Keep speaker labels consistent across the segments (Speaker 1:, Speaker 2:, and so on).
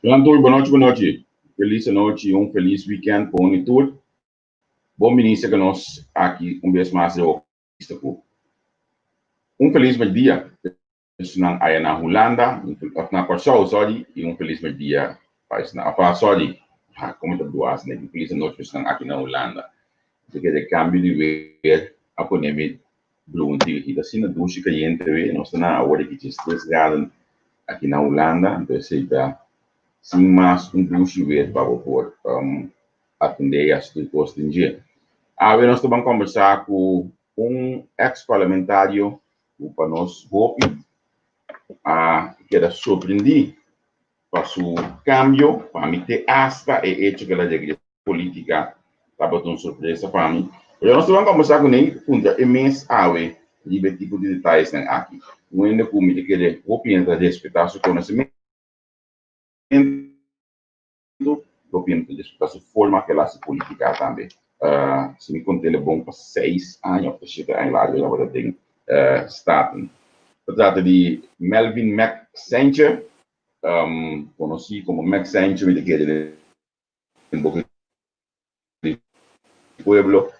Speaker 1: Jonan tur, bonochi bonochi. Felis anochi y un felis weekend pa uni tur. Bon bini serka nos aki un bes mas den Hopi Ku. Un felis merdia esnan aya na Hulanda, of na Kòrsou, sorry, y un felis merdia pa esnan, of sorry, ha, como ta duas ne, un felis anochi pa esnan aki na Hulanda. Esaki e cambio di weer a pone mi Bloementiel aki ta asina dushi kayente we, nos ta na awor aki 13 graden aki na Hulanda, anto esei ta sin mas un dushi weer pa bo por atende i hasi tur kos den dje. Awe nos ta ban kombersá ku un eks parlamentario ku pa nos hopi a keda sorprendí pa su kambio, pa mi te asta e echo ku el a regresá política tabata un sorpresa pa mi. Pero nos ta ban conversa cu ne puntra e mes awe riba e tipo di detayesnan aki. Un hende cu mi ta kere hopi hende ta respeta su conocimento, hopi hende ta respeta su forma cu el haci politica tambe. Si mi cont'el e bon pa seis aña of ta shete aña largo el tabata den Staten. Ta trata di Melvin Mac Saintje, conoci como Mac Saintje, mi ta kere den boca di pueblo.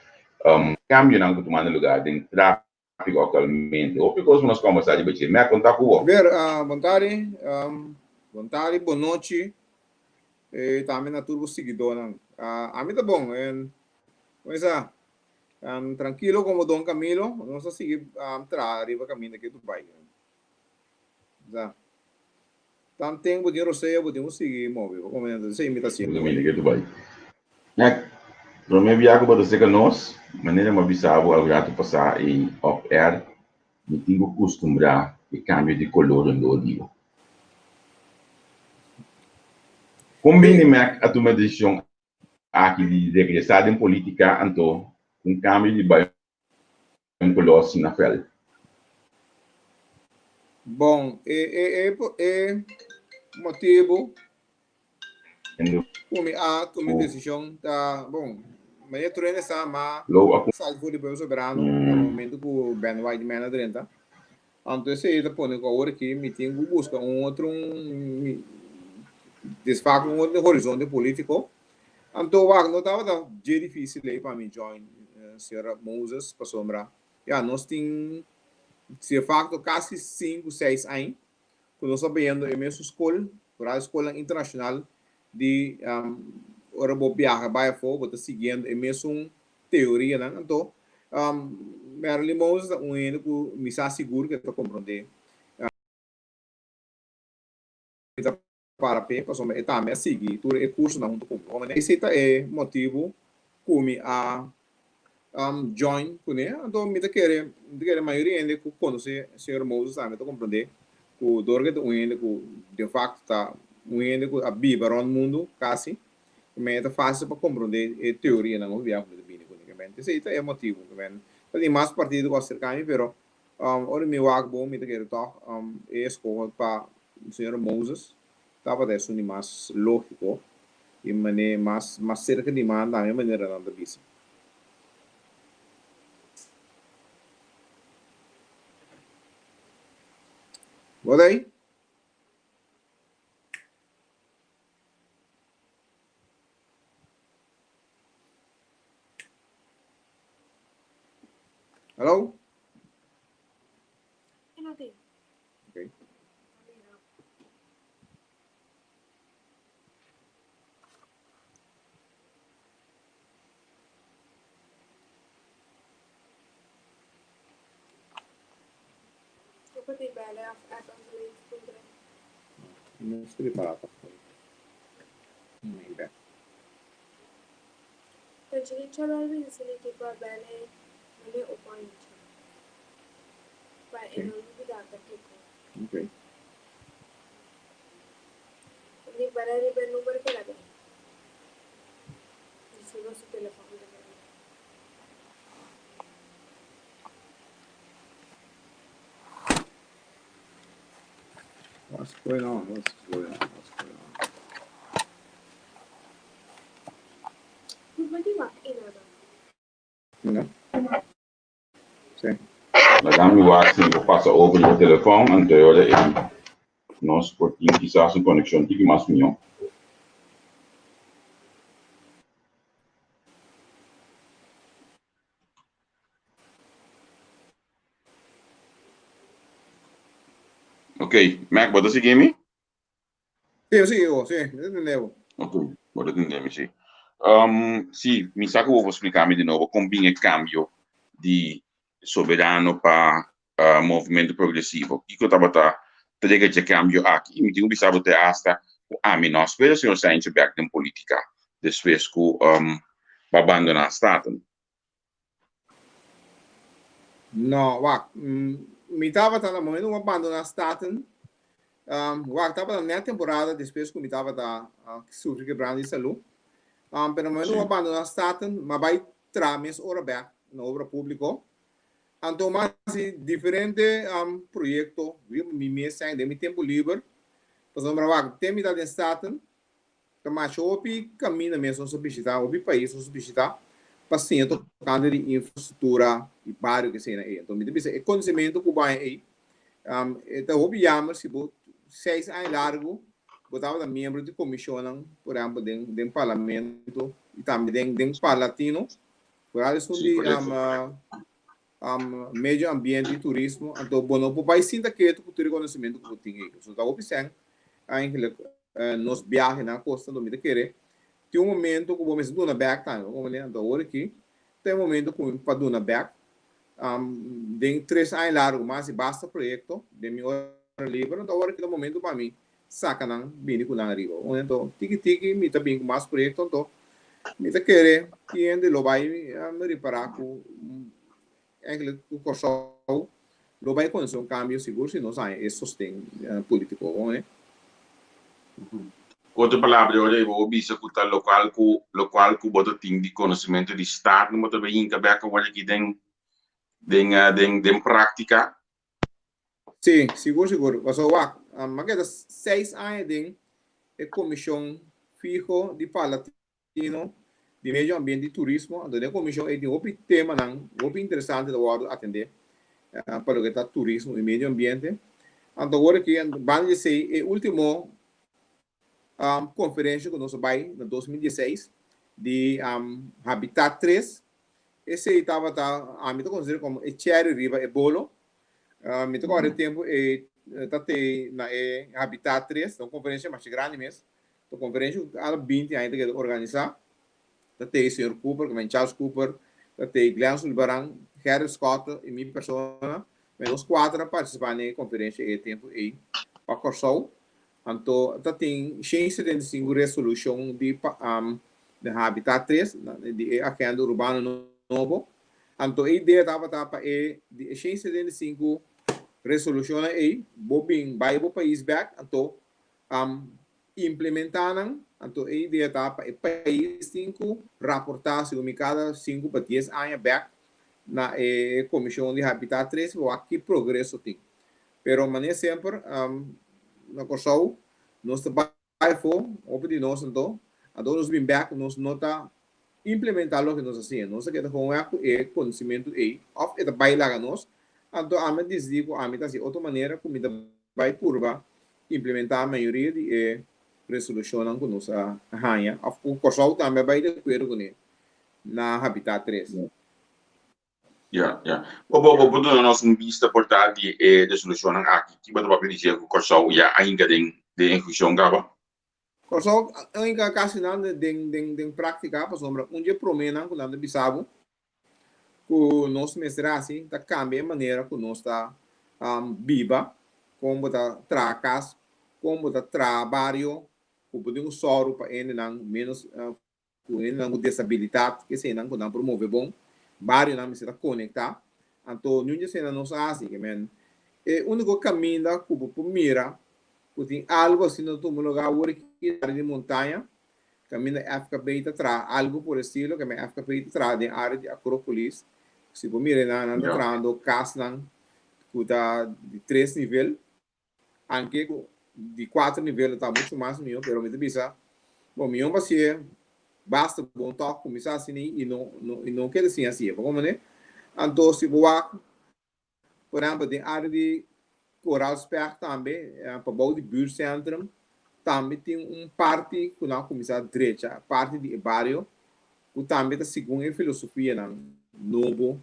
Speaker 1: Cambionan cu tumando lugar den trafico actualmente. Hopi cos cu nos conversa riba dje. Mac, con ta cu bo?
Speaker 2: Ber, bon tardi. Bon tardi, bon nochi. E tambe na tur bo siguidónan. Ami ta bon. Kuminsa trankilo komo Don Camilo. Nos ta sigui traha riba kaminda ke Dubai. Sa. Tanten bo tin rosea bo tin ku sigui move bo komo esei mi ta haciendo.
Speaker 1: Bo ta mira ke tu bai. Nek, prome bia ku bo ta seka nos, manera mi a bisa bo algun ratu pasá ei off air, mi tin ku kustumbrá e kambio di kolor rondó di bo. Kon bini Mek a tuma e desishon aki di regresá den polítika anto un kambio di bai un koló asina fel?
Speaker 2: Bon, e e e e motibu ku mi a tuma e desishon ta, bon, manera tur hende sa m'a sali for di Pueblo Soberano na momento ku Ben Whiteman a drenta. Anto esei ta pone ku awor aki mi tin ku buska un otro desfak un otro horizonte politiko. Anto wak no tabata dje dificil ei pa mi join señora Moses pasobra ya nos tin si e facto casi sinku seis añ ku nos ta bayendo e mesun skol, vooral skolnan internashonal di ora bo biaha bai afo bo ta siguiendo e mesun teorianan. Anto Marilyn Moses ta un hende ku mi sa sigur ku e ta komprondé. Mi ta para p'e pasobra e tambe a sigui tur e kursonan huntu ku mi. Bo manera esei ta e motibu ku mi a join kuné. Anto mi ta kere, mi ta kere mayoria hende ku konosé señor Moses tambe ta komprondé ku dor ku e ta un hende ku de fakto ta un hende ku a biba rònt mundu kasi, e ta fásil pa komprondé e teorianan hopi biaha ku mi ta bini kuné. Esei ta e motibu. Ta tin mas partido ku a serká mi pero Ora mi wak bon mi ta kere tòg e eskoho pa señor Moses tabata esun di mas lógiko i manera mas mas serka di man tambe manera nan ta bisa. Bo ta ei? Hello? Okay. Okay. What's going on? What's going on? What's going on? No. Sí.
Speaker 1: Laga mi wak si mi por pasa over riba telefòn, anto e ora ei nos por tin kisas un konekshon tiki mas mihó. Ok, Mac, bo ta sigui mi?
Speaker 2: Sí, mi sigui bo, sí, mi ta tende bo.
Speaker 1: Ok, bo ta tende mi, sí. Sí, mi sa ku bo por splika mi di nobo kon bin e kambio di Soberano pa Movimento Progresivo. Kiko tabata trigger dje kambio aki? I mi tin ku bisa bo te asta ku ami no a spera señor Cijntje bèk den politika despues ku bo a bandoná Staten.
Speaker 2: No, wak, mi tabata na momento ku mi a bandoná Staten, wak, tabata nèt temporada despues ku mi tabata sufri kebrando di salú. Pero na momento ku mi a bandoná Staten, mi a bai traha mes ora bèk na obra públiko. Anto mi a hasi diferente proyekto riba mi mes den mi tempu liber, pasobra wak, te mi ta den Staten, Ta masha hopi kaminda mes nos a bishitá, hopi pais nos a bishitá pa siña tokante di infrastruktura di bario ku esei ei. Anto mi ta bisa e konosementu ku bo haña ei e ta hopi yamber si bo seis aña largu bo tabata miembro di komishonnan, por ehèmpel den den parlamento i tambe den den Parlatino, foral esun di medio ambiente i turismo, anto bo no por bai sinta ketu ku tur e konosementu ku bo tin ei. So ta hopi sèn eigenlijk nos biahenan a kosta, anto mi ta kere tin un momento ku bo mester duna bèk tambe, bo comprende? Anto awor aki ta e momento ku mi pa duna bèk. Den tres aña largu mi a hasi basta proyekto den mi ora liber, anto awor aki ta e momento pa mi saka nan bini ku nan ariba. Bo anto tiki tiki mi ta bin ku mas proyekto anto mi ta kere ki hende lo bai ripará ku eigenlijk ku Kòrsou lo bai konosé un kambio sigur si nos haña e sosten polítiko. Bo ne?
Speaker 1: Ku otro palabra e ora ei bo bisa ku ta lokual ku lokual ku bo ta tin di konosementu di Staten bo ta bai hinka bèk awor aki den den den práktika?
Speaker 2: Sí, sigur sigur. Pasobra wak, mi a keda seis aña den e komishon fiho di Parlatino di Medio Ambiente i Turismo. Anto den e komishon ei tin hopi temanan hopi interesante ta wòrdu atendé pa loke ta turismo i medio ambiente. Anto awor aki, banda di esei, e último konferensha ku nos a bai na 2016 di Habitat 3, esei tabata, ami ta konsidera komo e cherry riba e bolo. Mi ta kòrda e tempu ei ta tei na e Habitat 3, ta un konferensha masha grandi mes, ta un konferensha ku kada 20 aña ta keda organisá. Ta tei señor Cooper, ku men Charles Cooper, ta tei Glenn Sulbaran, Gerrit Schotte i mi persona. Men nos kuater a partisipá na e konferensha ei e tempu ei pa Kòrsou. Anto ta tin 175 resolushon di di Habitat 3, di e Agenda Urbano Nobo. Anto e idea tabata pa e di e 175 resolushonnan ei bo bin bai bo pais bek anto implementá nan. Anto e idea ta pa e pais tin ku raportá segun mi kada sinku pa dies aña bek na e komishon di Habitat 3 pa wak ki progreso tin. Pero manera semper na Kòrsou nos ta bai afó, hopi di nos anto, anto nos bin bèk nos no ta implementá loke nos a siña. Nos ta keda gewoon wèk ku e konosimentu ei òf e ta bai laga nos. Anto ami a disidí ku ami ta hasi otro manera ku mi ta bai purba implementá mayoria di e resolushonnan ku nos a haña òf ku Kòrsou tambe a bai di akuerdo kuné na Habitat 3.
Speaker 1: Ya, ya. Bo bo bo por duna nos un bista por ta di e resolushonnan aki? Ki bo ta papia di dje ku Kòrsou ya a hinka den den ehekushon kaba?
Speaker 2: Kòrsou a hinka kasi nan den den den práktika pasobra un dje proménan ku nan ta bisa bo ku nos mester hasi ta kambia e manera ku nos ta biba, kon bo ta traha kas, kon bo ta traha bario, ku bo tin un sòru pa hendenan ménos Ku hendenan ku desabilitat, ke eseinan ku nan por move bon, barionan mester ta konektá. Anto niun di eseinan nos a hasi. Ke men e úniko kaminda ku bo por mira ku tin algu asina ta tuma lugá awor aki den área di montaña, kaminda FKP ta traha algu por estilo, ke men FKP ta traha den área di Akrópolis. Si bo mira einan, nan ta trahando kasnan ku ta di tres nivel. Anke ku di kuater nivel lo ta muchu mas mihó, pero mi ta bisa, bo mihó pa hasié basta bon tòg kuminsá asina i no no i no keda sin hasié. Bo komprendé? Anto si bo wak, por ehèmpel den área di Koraalspecht tambe, pabou di buurtcentrum, tambe tin un parti ku nan a kuminsá drecha, parti di e bario ku tambe ta segun e filosofianan nobo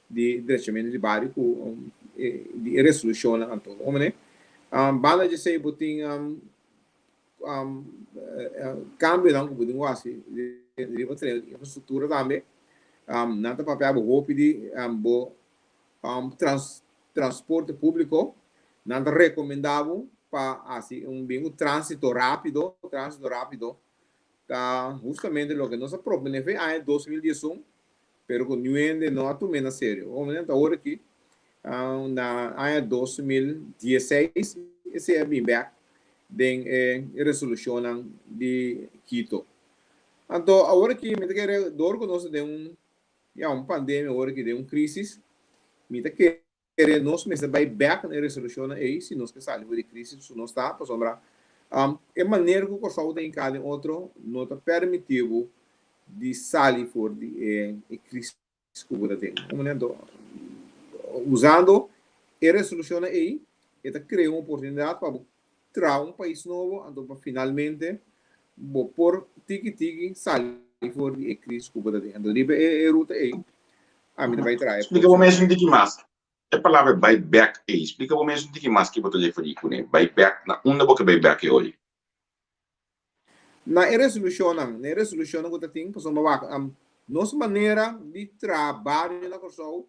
Speaker 2: di drechamentu di bario ku di e resolushonnan anto. Bo mane? Banda di esei bo tin kambionan ku bo tin ku hasi riba tereno di infrastruktura tambe. Nan ta papia bo hopi di bo transporte públiko. Nan ta rekomendá bo pa hasi un bin ku tránsito rápido. Tránsito rápido ta hustamente loke nos a proponé fe aña 2011, pero ku niun hende no a tum'é na serio. Omo ta ora aki na aña 2016 esei a bin bèk den e resolushonnan di Quito. Anto awor aki mi ta kere dor ku nos ta den un ya un pandemia awor aki den un krisis mi ta kere nos mester bai bèk na e resolushonnan ei si nos ke sali for di krisis ku nos ta pasobra e manera ku Kòrsou ta hinká den otro no ta permití bo di sali for di e krisis ku bo ta den. Anto usando e resolushonnan ei e ta krea un oportunidat pa bo traha un pais nobo anto pa finalmente bo por tiki tiki sali for di e kris ku bo ta den. Anto riba e ruta ei ami ta bai traha e
Speaker 1: Splika bo mes un tiki mas. E palabra bai bek ei, splika bo mes un tiki mas ki bo ta referí kuné. Bai bek, na unda bo ke bai bek e ori?
Speaker 2: Na e resolushonnan, na e resolushonnan ku ta tin, pasobra wak, nos manera di traha bario na Kòrsou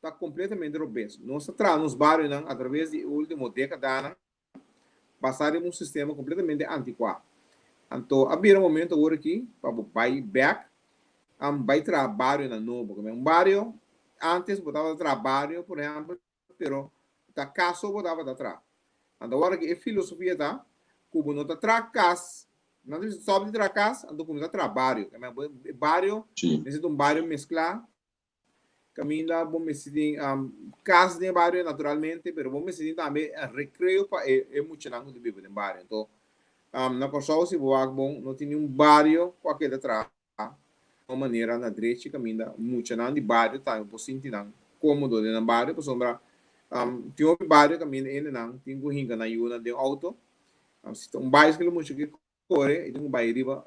Speaker 2: ta kompletamente robes. Nos ta traha nos barionan atraves di e último dékadanan basá riba un sistema kompletamente antikuá. Anto a bira momento awor aki pa bo bai bèk, bai traha barionan nobo. Un bario, ántes bo tabata traha bario, por ehèmpel, pero ta kas so bo tabata traha. Anto awor aki e filosofia ta ku bo no ta traha kas, nan ta bisa stòp di traha kas, anto kuminsá traha bario. E bario mester ta un bario mesklá. Kaminda bo mester tin kas den e bario naturalmente, pero bo mester tin tambe rekreo pa e muchanan ku ta biba den bario. Anto, na Kòrsou si bo wak bon, no tin niun bario ku a keda traha un manera na drechi kaminda muchanan di bario tambe por sinti nan kómodo den nan bario, pasobra tin hopi bario kaminda hendenan tin ku hinka nan yunan den outo. Si ta un baiskel mucha ke kore i tin ku bai riba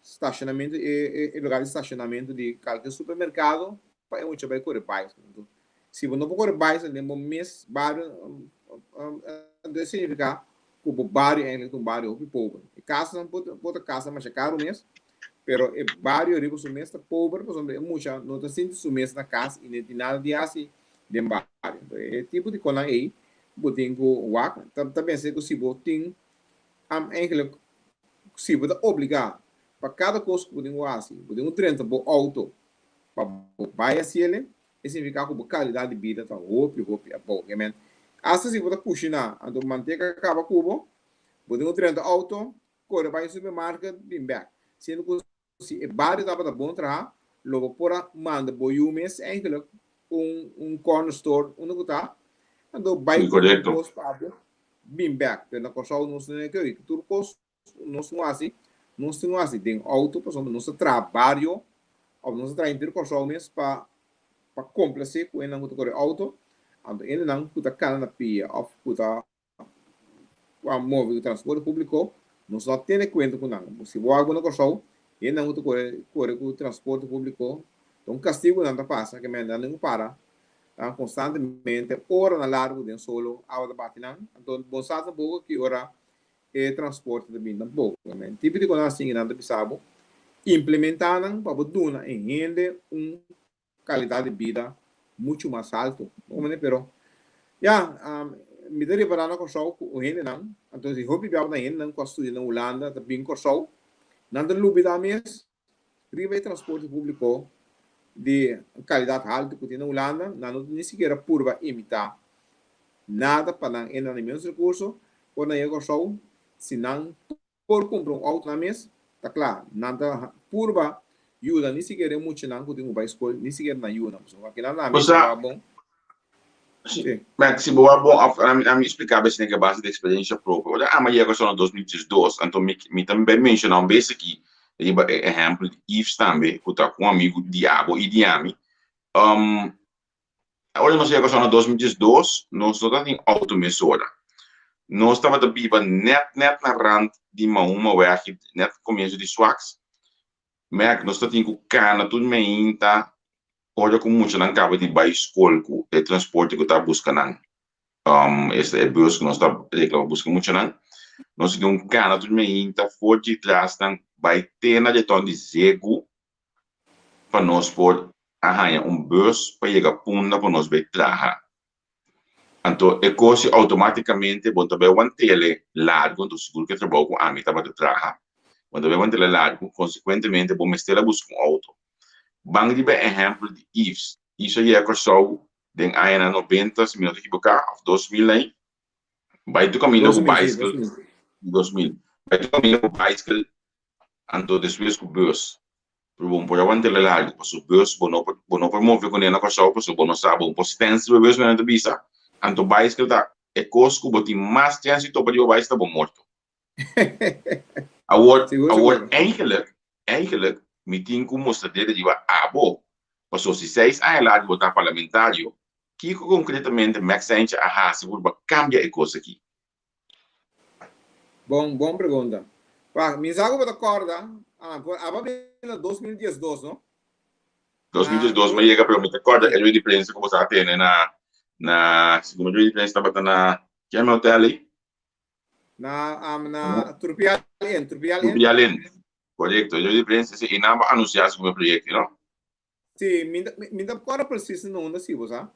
Speaker 2: stashonamentu e lugar di stashonamentu di kalke supermerkado pa e mucha bai kore baiskel. Anto si bo no por kore baiskel den bo mes bario anto e signifiká ku bo bario eigentlik ta un bario hopi pober. E kasnan por ta kasnan masha karu mes pero e bario riba su mes ta pober pasobra e mucha no ta sinti su mes na kas i no tin nada di hasi den bario. Anto e tipo di konan ei bo tin ku wak ta pensa ku si bo tin Am eigenlijk si bo ta obligá pa kada kos ku bo tin ku hasi, bo tin ku drenta bo outo pa bo bai hasiel, e signifiká ku bo kalidat di bida ta hopi hopi abou. Ke men, asta si bo ta kushiná anto manteka kaba ku bo, bo tin ku drenta outo, kore bai supermarket, bin bèk. Siendo ku Si e bario tabata bon traha, lo bo por a manda bo yu mes eigenlijk un corner store unda ku ta, anto bai kumpra un kos pa bo bin bek. Pero na Kòrsou nos no ke oí. Tur kos nos tin ku hasi, nos tin ku hasi den outo pasobra nos ta traha bario òf nos ta traha henter Kòrsou mes pa pa komplasé ku hendenan ku ta kore outo, anto hendenan ku ta kana na pia òf ku ta pa move ku transporte públiko, nos no a tene kuenta ku nan. Si bo wak bo na Kòrsou, hendenan ku ta kore kore ku transporte públiko, ta un kastigu nan ta pasa, ke mende nan tin ku para konstantemente oranan largu den solo, awa ta bati nan. Anto bo no sa tampoko ki ora e transporte ta bini tampoko. Tipo di kosnan asin nan ta bisa bo, implementá nan pa bo duna e hende un kalidat di bida muchu mas altu. Bo comprende? Pero, ya, mi ta repará na Kòrsou ku hendenan, anto si hopi biaha bo ta hendenan ku a studia na Hulanda ta bin Kòrsou, nan ta lubidá mes riba e transporte públiko di kalidat haltu ku tin na Hulanda, nan no ta ni sikiera purba imitá nada pa nan entra na menos rekurso, ora nan yega Kòrsou, si nan por kumpra un outo nan mes, ta kla, nan ta purba yuda ni sikiera e muchanan ku tin ku bai skol, ni sikiera nan yunan. Pasobra kinan nan mes bo a bon.
Speaker 1: Si, Max, si bo a bon, of ami splika bo esei a base di eksperensha propio. Ora ami a yega Kòrsou na 2012, anto mi mi ta bai menshoná un bes aki riba e ehèmpel di Yves tambe, ku ta ku un amigu di abo i di ami. Ora nos yega Kòrsou na 2012, nos no tabatin outo mesora. Nos tabata biba nèt nèt na rant di Mahumaweg, nèt komienso di Swaks. Mèk, nos tabatin ku kana tur meinta ora ku muchanan kaba di bai skol ku e transporte ku ta buska nan. Esta e bus ku nos ta regla pa buska muchanan. Nos tin un kana tur meinta for dje klasnan bai te na Jeton di Zegu pa nos por a haña un bus pa yega Punda pa nos bai traha. Anto e kos si outomátikamente bo ta bai wantele largu, anto sigur ku e trabou ku ami tabata traha, bo ta bai wantele largu, konsekuentemente bo mester a buska un outo. Ban riba e ehèmpel di Yves. Yves a yega Kòrsou den añanan 90, si mi no ta ekiboká, òf 2000 ei. Bai tur kaminda ku baiskel, 2000, bai tur kaminda ku baiskel, anto despues ku bus. Pero bo no por awanta el largu, pasobra bus bo no por, bo no por move kuné na Kòrsou, pasobra bo no sa, bo no por stèns riba bus manera nan ta bisa. Anto baiskel ta e kos ku bo tin mas chèns di topa riba baiskel ta bo morto. Awor, awor eigenlijk, eigenlijk mi tin ku mustra dede riba abo, pasobra si seis aña largu bo ta parlamentario, kiko konkretamente Max Saintje a hasi por pa kambia e kos aki?
Speaker 2: Bon, bon pregunta. Wak, mi sa ku bo ta kòrda, ah, por aba bin na 2012, no?
Speaker 1: 2012 mi a yega, pero mi ta kòrda e rueda di prensa ku bo sa tene na, na, segun mi rueda di prensa tabata na, kier mi hotel ei?
Speaker 2: Na, um, na Trupial Inn, Trupial
Speaker 1: Inn. Trupial Inn, korekto. E rueda di prensa, si, einan bo anunsiá segun e proyekto, no?
Speaker 2: Sí, mi ta, mi ta kòrda precies na unda sí, bo sa.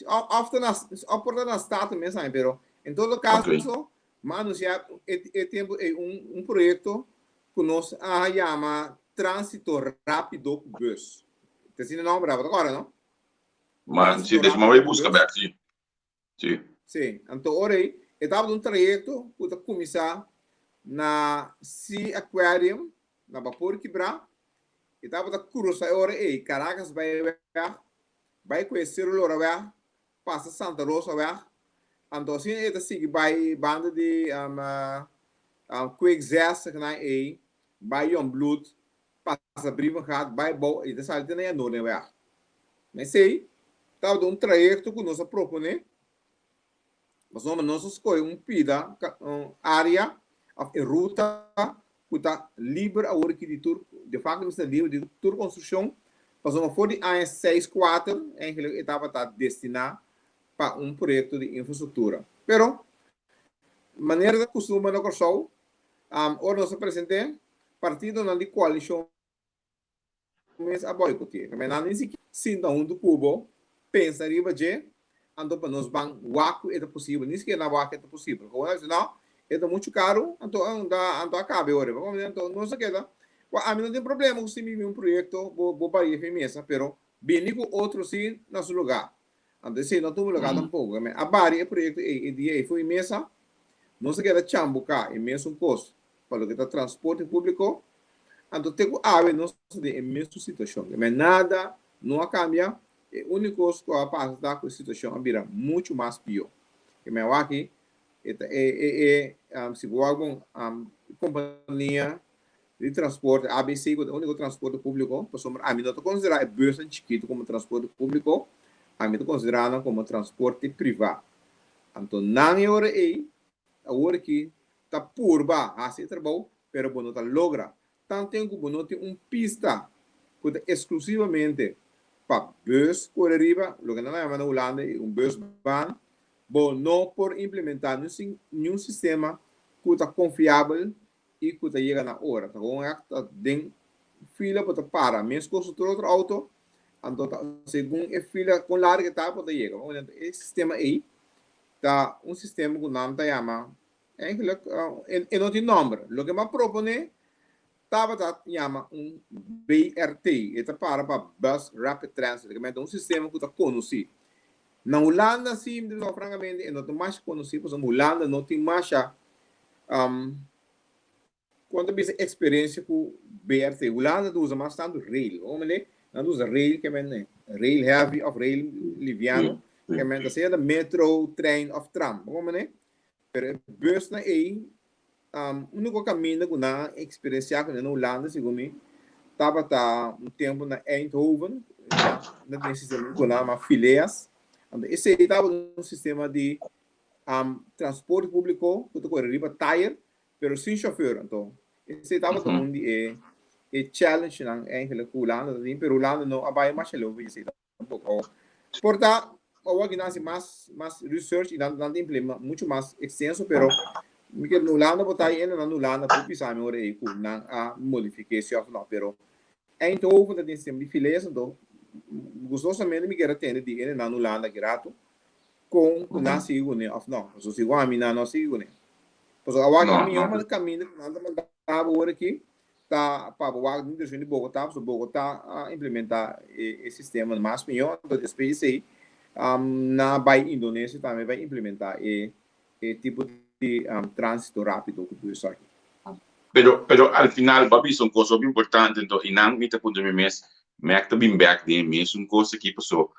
Speaker 2: Òf ta na, òf por ta na Staten mes tambe, pero en todo caso, mi a anunciá e, e tempu ei un, un proyecto ku nos a yama Tránsito Rápido ku Bus. Ta asina nomber, bo ta kòrda, no?
Speaker 1: Ma, sí,
Speaker 2: Tránsito
Speaker 1: despues mi a
Speaker 2: Rápido
Speaker 1: bai
Speaker 2: ku
Speaker 1: buska
Speaker 2: Bus.
Speaker 1: bèk, sí. Sí.
Speaker 2: Sí, anto ora ei, e tabata un trayekto ku ta kuminsá na Sea Aquarium, na Bapor Kibrá, e tabata krusa e ora ei Caracas Bayweg, bai ku e Cerro Loraweg, pasa Santa Rosaweg, anto asina e ta sigui bai banda di Kweek 60 nan ei, bai Jongbloed, pasa Brievengat, bai bou i ta sali te na Janoorneweg. Ma esei tabata un trayekto ku nos a proponé, pasobra nos a skohe un pida, un área òf e ruta ku ta liber awor aki di tur, de fakto mester ta liber di tur konstrukshon, pasobra for di aña seis kuater eigenlijk e tabata destiná pa un proyekto di infrastruktura. Pero, manera ta kustumber na Kòrsou, Ora nos a present'é, partidonan di koalishon mes a boikoti'é. Nan nan ni sikiera sinta huntu ku bo, pensa riba dje, anto pa nos ban wak ku e ta posibel. Ni sikiera nan wak ku e ta posibel. Komo nan a bisa, no, e ta muchu karu, anto anto a kaba e ora. Anto nos a keda, Wak, ami no tin problema ku si mi bin un proyekto bo bo baria fi mesa, pero bini ku otro si na su lugá. Anto esei no tuma lugá tampoko. Mi a bari e proyekto ei e dia ei for mi mesa. Nos a keda chambuká e mesun kos pa loke ta transporte públiko. Anto te ku awe nos ta den e mesun situashon. Mi nada no a kambia. E úniko kos ku a pasa ta ku e situashon a bira muchu mas pió. Mi a wak aki e ta e e e si bo wak bon kompania di transporte ABC ku ta e úniko transporte públiko, pasobra ami no ta konsiderá e busnan chikitu komo transporte públiko, ami ta konsiderá nan komo transporte privá. Anto nan e ora ei, awor aki, ta purba hasi e trabou, pero bo no ta logra. Tanten ku bo no tin un pista ku ta eksklusivamente pa bus kore riba, loke nan ta yama na Hulanda e un busbaan, bo no por implementá niun sistema ku ta konfiabel i ku ta yega na ora. Ta kon ègt ta den fila bo ta para meskos ku tur otro outo, anto ta segun e fila kon largu e ta bo ta yega. E sistema ei ta un sistema ku nan ta yama eigenlijk e no tin nòmber. Loke mi a proponé tabata yama un BRT, e ta para pa Bus Rapid Transit, ta un sistema ku ta konosí. Na Hulanda si, mi ta bisa frankamente e no ta masha konosí pasobra Hulanda no tin masha Kon ta bisa eksperensia ku BRT? Hulanda ta usa mas tantu rail. Bo komprendé? Nan ta usa rail ke men rail heavy òf rail liviano. Ke men ta sea ta metro, trein òf tram. Bo komprendé? Pero e busnan ei, úniko kaminda ku nan a eksperensiá kuné na Hulanda segun mi tabata un tempu na Eindhoven, nan tin e sistema ku nan a yama Phileas. Anto esei tabata un sistema di transporte públiko ku ta kore riba tayer pero sin shofèr. Anto esei tabata un di e e challengenan eigenlijk ku Hulanda ta tin, pero Hulanda no a bai masha leu pa esei tampoko. Por ta. awor aki nan hasi mas mas research i nan nan ta implementa muchu mas ekstenso pero mi kere na Hulanda bo ta i ende nan Hulanda por bisa mi ora ei ku nan a modifiké si òf no pero Eindhoven ta den sistema di files anto gustosamente mi kier a tende di ende nan Hulanda aki ratu kon ku nan sigui kuné òf no pasobra si wak mi nan no sigui kuné pasobra awor aki mi mihó kaminda ku nan ta manda bo ora aki ta pa bo wak den direccion di Bogotá, pasobra Bogotá a implementa e sistema mas mihó, anto despues di esei nan a bai Indonesia tambe bai implementa e tipo di transito rapido ku tur esaki.
Speaker 1: Pero, pero al final bo a bisa un kos hopi importante, anto i nan mi ta puntra mi mes, Mec ta bin bek den e mesun kos aki paso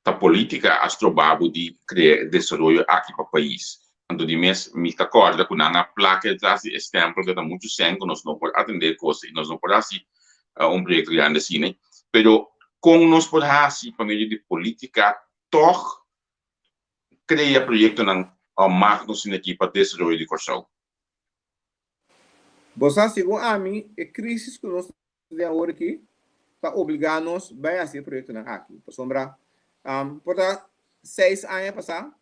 Speaker 1: Ta politica a stroba bo di crea e desaroyo aki pa pais. Anto di mes mi ta corda cu nan a placa detrás di e stempel cu ta mucho cen cu nos no por atende e cos y nos no por haci un proyecto grandi asina. Pero con nos por haci pa medio di politica toch crea proyectonan magno asina aki pa desaroyo di Corsou?
Speaker 2: Bo sa, segun ami, e crisis cu nos den awor aki ta obligá nos bai hasi e proyektonan aki. Pasobra por ta seis aña pasá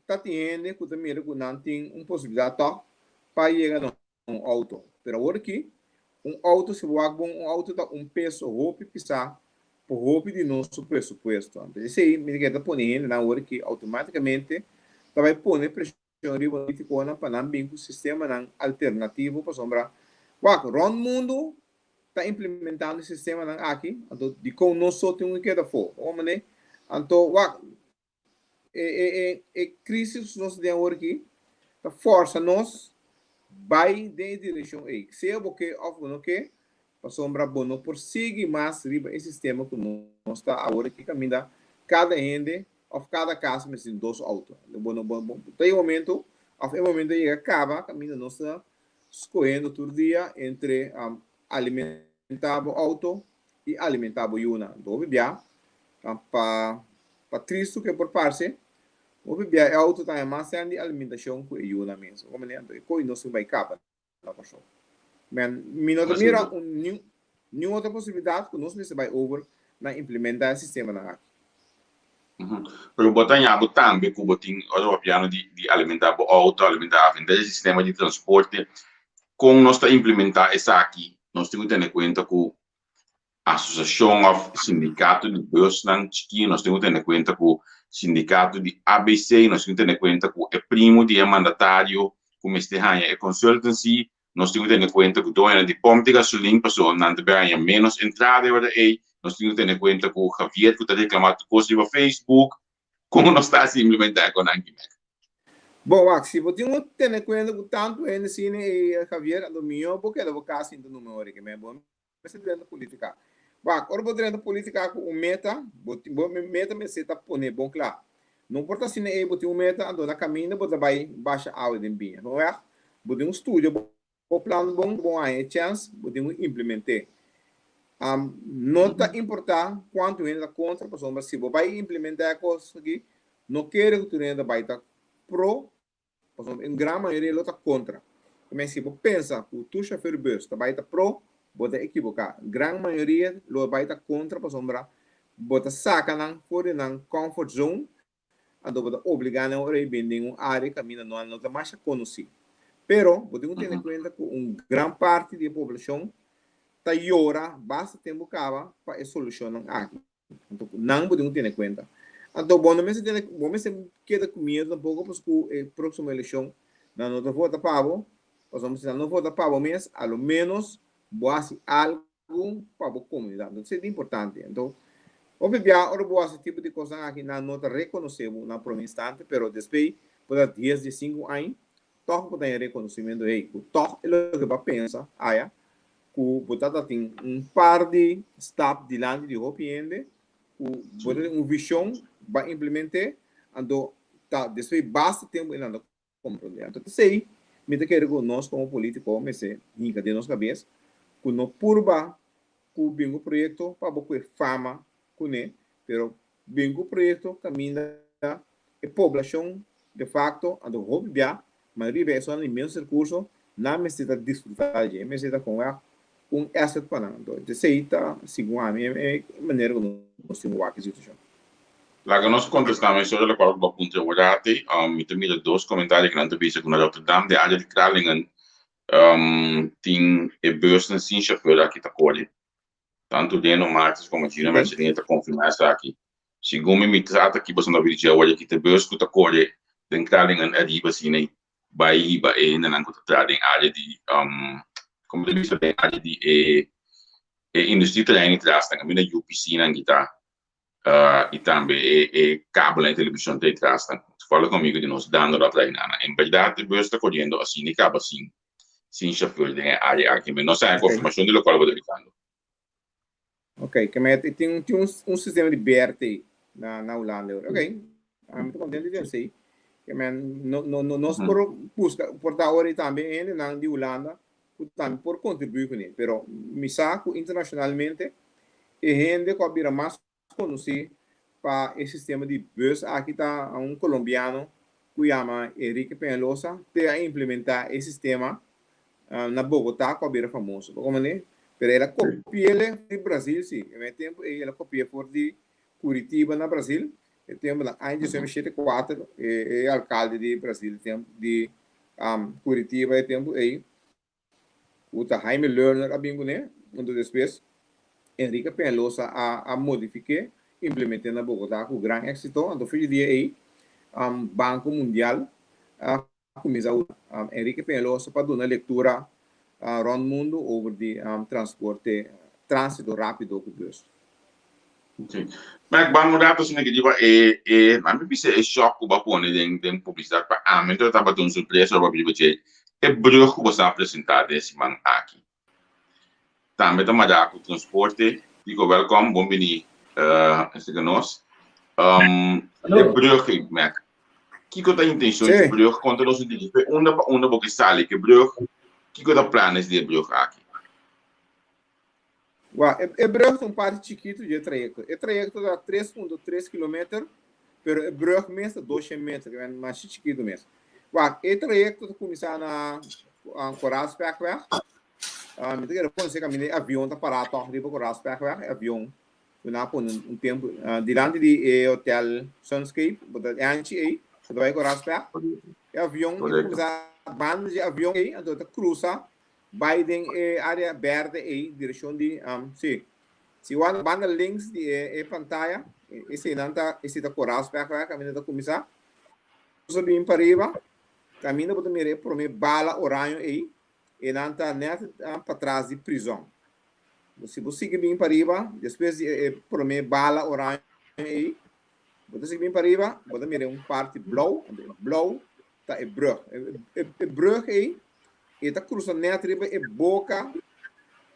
Speaker 2: ta tin hende ku ta mira ku nan tin un posibilidat tòg pa yega na un outo. Pero awor aki un outo, si bo wak bon, un outo ta un peso hopi pisá pa hopi di nos su presupuesto. Anto esei mi ta kere ta pone hendenan awor aki outomátikamente ta bai pone preshon riba politiconan pa nan bin cu sistemanan alternativo pasobra wak rond mundo ta implementando e sistemanan aki anto dicon nos so tin un keda afo bo mane anto wak e e e e crisis cu nos ta den awor aki ta forsa nos bay den e direccion ey sea bo ke of bo no ke Pasobra bo no por sigui mas riba e sistema ku nos ta awor aki kaminda kada hende òf kada kas mester tin dos outo. Bo no bo ta e momento òf e momento a yega kaba kaminda nos ta skohendo tur dia entre alimentá bo outo i alimentá bo yunan. Anto hopi bia pa pa tristu ku e por parse hopi bia e outo ta haña mas sèn di alimentashon ku e yunan mes. Anto e koi nos tin bai kaba. na Kòrsou. Men, mi no ta mira un niun niun otro posibilidat ku nos mester bai over na implementá e sistemanan aki.
Speaker 1: Pero bo ta haña bo tambe ku bo tin ora bo piano di di alimentá bo outo, alimentá aventá e sistema di transporte. Kon nos ta implementá esaki? Nos tin ku tene kuenta ku asosiashon òf sindikato di busnan chikí, nos tin ku tene kuenta ku sindikato di ABC, nos tin ku tene kuenta ku e primu di e mandatario ku mester haña e consultancy, nos tin ku tene kuenta ku doñonan di pòmp di gasolin pasobra nan ta bai haña ménos entrada e ora ei, nos tin ku tene kuenta ku Javier ku ta reklamá tur kos riba Facebook. Kon nos ta hasi implementá e konan aki, Mec?
Speaker 2: Bon, wak, si bo tin ku tene kuenta ku tantu hende asina ei, Javier, anto mihó bo keda bo kas sinta numa ora ei, bo Mester drenta politica. Wak, ora bo drenta politica cu un meta, bo tin bo meta mester ta pone bon cla. No por ta asina ey bo tin un meta, anto na caminda bo ta bay basha awa den biña. No wak, bo tin un studio bo plan bon, bo haña e chance, bo tin cu implemente. No ta importa cuanto hende ta contra, pasobra si bo bay implementa e cos aki, no kere cu tur hende ta bay ta pro Pasobra un gran mayoria lo ta kontra. Kemey si bo pensa ku tur shofèr bus ta bai ta pro, bo ta ekiboká. Gran mayoria lo bai ta kontra pasobra bo ta saka nan for di nan comfort zone, anto bo ta obligá nan ora ei bin den un área kaminda nan no ta masha konosí. Pero bo tin ku tene kuenta ku un gran parti di e poblashon ta yora basta tempu kaba pa e solushonnan aki. Anto nan bo tin ku tene kuenta. Anto bo no mester tene, bo mester keda ku miedu tampoko pasobra ku e próksimo elekshon nan no ta vota pa bo, pasobra si nan no vota pa bo mes, a lo ménos bo hasi algu pa bo komunidat. Anto esei ta importante. Anto hopi bia ora bo hasi tipo di kosnan aki nan no ta rekonosé bo na promé instante, pero despues por ta dies, diesinku aña tòg bo ta haña rekonosimentu, hey, ku tòg e loke bo a pensa aya ku bo ta ta tin un par di stap dilanti di hopi hende ku bo ta tin un vishon ba implement'é, anto ta despues basta tempu e nan ta komprondé. Anto p'esei mi ta kere ku nos komo polítiko mester hinka den nos kabes ku no purba ku bin ku proyekto pa bo kue fama kuné, pero Bin ku proyekto kaminda e poblashon de facto, anto hopi bia, mayoria bia esunnan di menos rekurso, nan mester ta disfrutá di dje, e mester ta kon wak un asset pa nan. Anto esei ta segun ami e manera ku nos tin wak e situashon.
Speaker 1: Laga nos kontestá mesora lokual ku bo a puntra awor-ati. Mi ta mira dos komentario ku nan ta bisa ku na Rotterdam den área di Kralingen tin e busnan sin shofèr aki ta kore. Tantu Reno Martins komo Gino Mercedinha ta konfirmá esaki. Segun mi mi trata ki boso no a dje awor aki ta e bus ku ta kore den Kralingen ariba asina bai hiba e hendenan ku ta traha den área di komo ta bisa den área di e e industrieterrein tras nan kaminda UPC nan ki ta i tambe e e kabelnan di televishon ta etras nan. Toevallig un amigo di nos dando dat lei nan. En bèrdat e bus ta koriendo asina i kaba sin sin shofùr den e área aki. Mi no sa e konfirmashon di lokual bo ta bisando.
Speaker 2: Ok, ke me tin tin un un sistema di BRT na na Hulanda. Ok, ami ta kontento di esei. Ke men no no no nos por buska por ta ora tambe hendenan di Hulanda ku tambe por kontribuí kuné. Pero mi sa ku internashonalmente e hende ku a bira mas konosí pa e sistema di bus aki ta un kolombiano ku yama Enrique Peñalosa te a implementá e sistema na Bogotá ku a bira famoso. Bo komprendé? Pero el a kopi'el di Brasil si. E mes tempu ei el a kopi'é for di Curitiba na Brasil. E tempu na aña 1974 e alkalde di Brasil di Curitiba e tempu ei ku ta Jaime Lerner a bin kuné, anto despues Enrique Peñalosa a a modifik'é, implement'é na Bogotá ku gran éksito. Anto for di dia ei Banko Mundial a kuminsá usa Enrique Peñalosa pa duna lektura rònt mundu over di transporte, tránsito rápido ku bus.
Speaker 1: Sí. Mac, ban un rato asina ke riba e, e, a mi bisa e shock ku bo a pone den, den publisidat pa ami enton tabata un sorpresa ora bo a riba dje, e brug ku bo sa presentá den e siman aki. Tambe ta mará ku transporte. Kiko, wèlkòm, bon bini esaki nos. E brug ei, Mac, kiko ta intenshon di e brug? Konta nos un tiki, fe unda pa unda bo ke sali ku e brug? Kiko ta planes di e brug aki?
Speaker 2: Wak, e brug ta un parti chikitu dje trayekto. E trayekto ta 3.3 kilometer, pero e brug mes ta 200 meter, ke masha chikitu mes. Wak, e trayekto ta kuminsá na Koraalspechtweg. Mi ta kere konosé kaminda e avion ta pará tòg riba Koraalspechtweg, e avion ku nan a pone un tempu dilanti di e hotel Sunscape, bo ta e anchi ei, bo ta bai Koraalspecht. E avion ta kuminsá banda dje avion ei, anto e ta krusa Bai den e área berde ei, direkshon di, sí. Si wak na banda links di e pantaya, eseinan ta, esei ta Koraalspechtweg, kaminda ta kuminsá. Nos a bin pariba, kaminda bo ta mira e promé bala oraño ei, einan ta nèt patras di prizòn. Si bo sigui bin pariba, despues di e promé bala oraño ei, bo ta sigui bin pariba, bo ta mira un parti blou, anto e blou ta e brug. E brug ei e ta cruza net riba e boca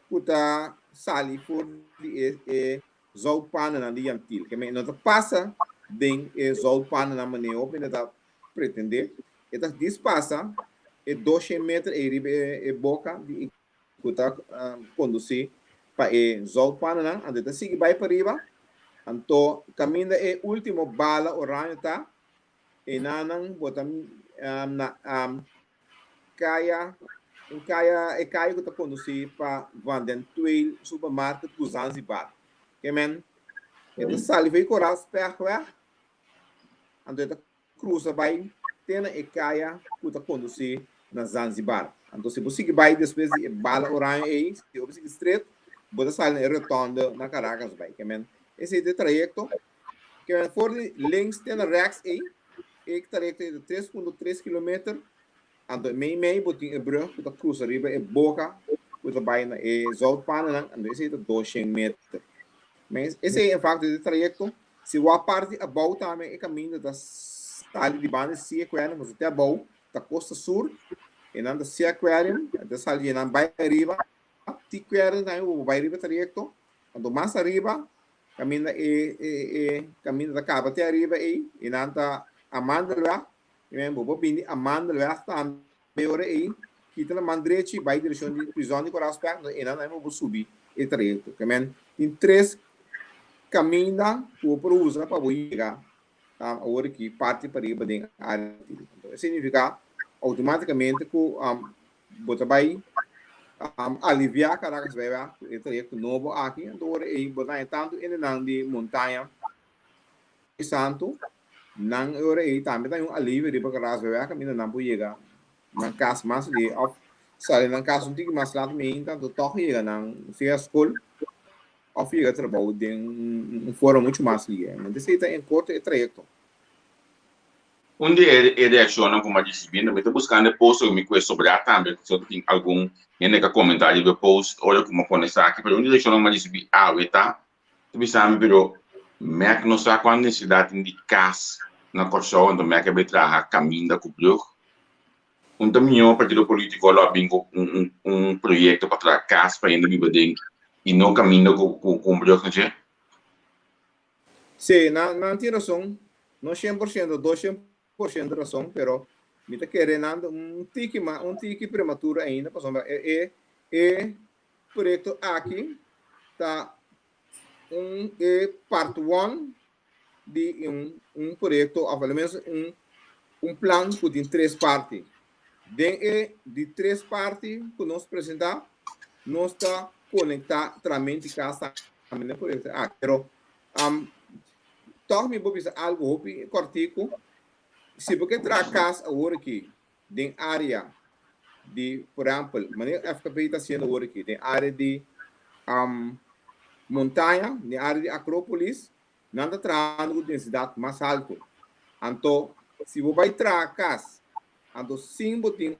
Speaker 2: cu ta sali for di e e zoutpanennan di Jan Thiel. Ke men no ta pasa den e zoutpanennan manera hopi hende ta pretende. E ta dis pasa e 200 meter ei riba e e boca di cu ta conduci pa e zoutpanennan. Anto e ta sigui bai pariba. Anto caminda e ultimo bala oraño ta Enanan bo ta na kaya, un kaya, e kaya ku ta kondusí pa Van den Tweel Supermarket ku Zanzibar. Ke men, e ta sali for e Koraalspechtweg, anto e ta krusa bai te na e kaya ku ta kondusí na Zanzibar. Anto si bo sigui bai despues di e bala oraño ei, si bo sigui stret, bo ta sali na e rotonde na Caracas bai. Ke men, esei ta e trayekto. Ke for di links te na rechts ei, e trayekto ei ta 3.3 kilometer, anto mei mei bo tin e brug ku ta krusa riba e boka ku ta bai na e zoutpanennan, anto esei ta 200 meter. Mes esei en fakto e trayekto. Si wak parti abou tambe e kaminda ta sali di banda di Sea Aquarium, pasobra te abou ta kosta sur, e nan ta Sea Aquarium, ta sali di nan bai ariba, Sea Aquarium tambe bo bai riba e trayekto, anto mas ariba Kaminda e e e kaminda ta kaba te ariba ei i nan ta Amandelweg. I men bo por bini Amandelweg tambe ora ei kita na man drechi bai direkshon di prizòn di Koraalspecht no einan tambe bo por subi e trayekto. Ke men tin tres kaminda ku bo por usa pa bo yega awor aki parti pariba den área di Anto e signifiká outomátikamente ku Bo ta bai aliviá Caracas Baiweg ku e trayekto nobo aki, anto ora ei bo ta haña tantu hendenan di montaña Santu, nan e ora ei tambe ta un alivio riba Caracasbaaiweg kaminda nan por yega nan kas mas lihé òf sali nan kas un tiki mas lat meinta anto tòg yega nan sea skol òf yega trabou den un forma muchu mas lihé. Esei ta en korto e trayekto.
Speaker 1: Un di e reakshonnan ku mi a risibí, mi ta buskando e post ku mi kue sobrá tambe, pasobra ta tin algun hende ku a komentá riba e post ora ku mi a pone esaki, pero un di e reakshonnan ku mi a risibí awe ta, ta bisa mi, pero Mèk no sa kuantu nesesidat tin di kas na Kòrsou, anto Mèk a bai traha kaminda ku brùg. Un ta mihó partido polítiko lo a bin ku un proyekto pa traha kas pa hende biba den i no kaminda ku un brùg na dje.
Speaker 2: Sí, nan tin rason, no 100%, 200% rason, pero mi ta kere nan ta un tiki mas, un tiki prematuro ainda, pasobra e e proyekto aki ta un e part one di un un proyekto òf alomenos un un plan ku tin tres parti. Den e di tres parti ku nos presentá, nos ta konektá tramenti kas tambe na e proyekto aki. Pero tòg mi por bisa algu hopi kòrtiku, si bo ke traha kas awor aki den área di, por ehèmpel, manera FKP ta hasiendo awor aki, den área di Montaña, den área di Akrópolis, nan ta trahando ku densidat mas haltu. Anto, si bo bai traha kas, anto sin bo tin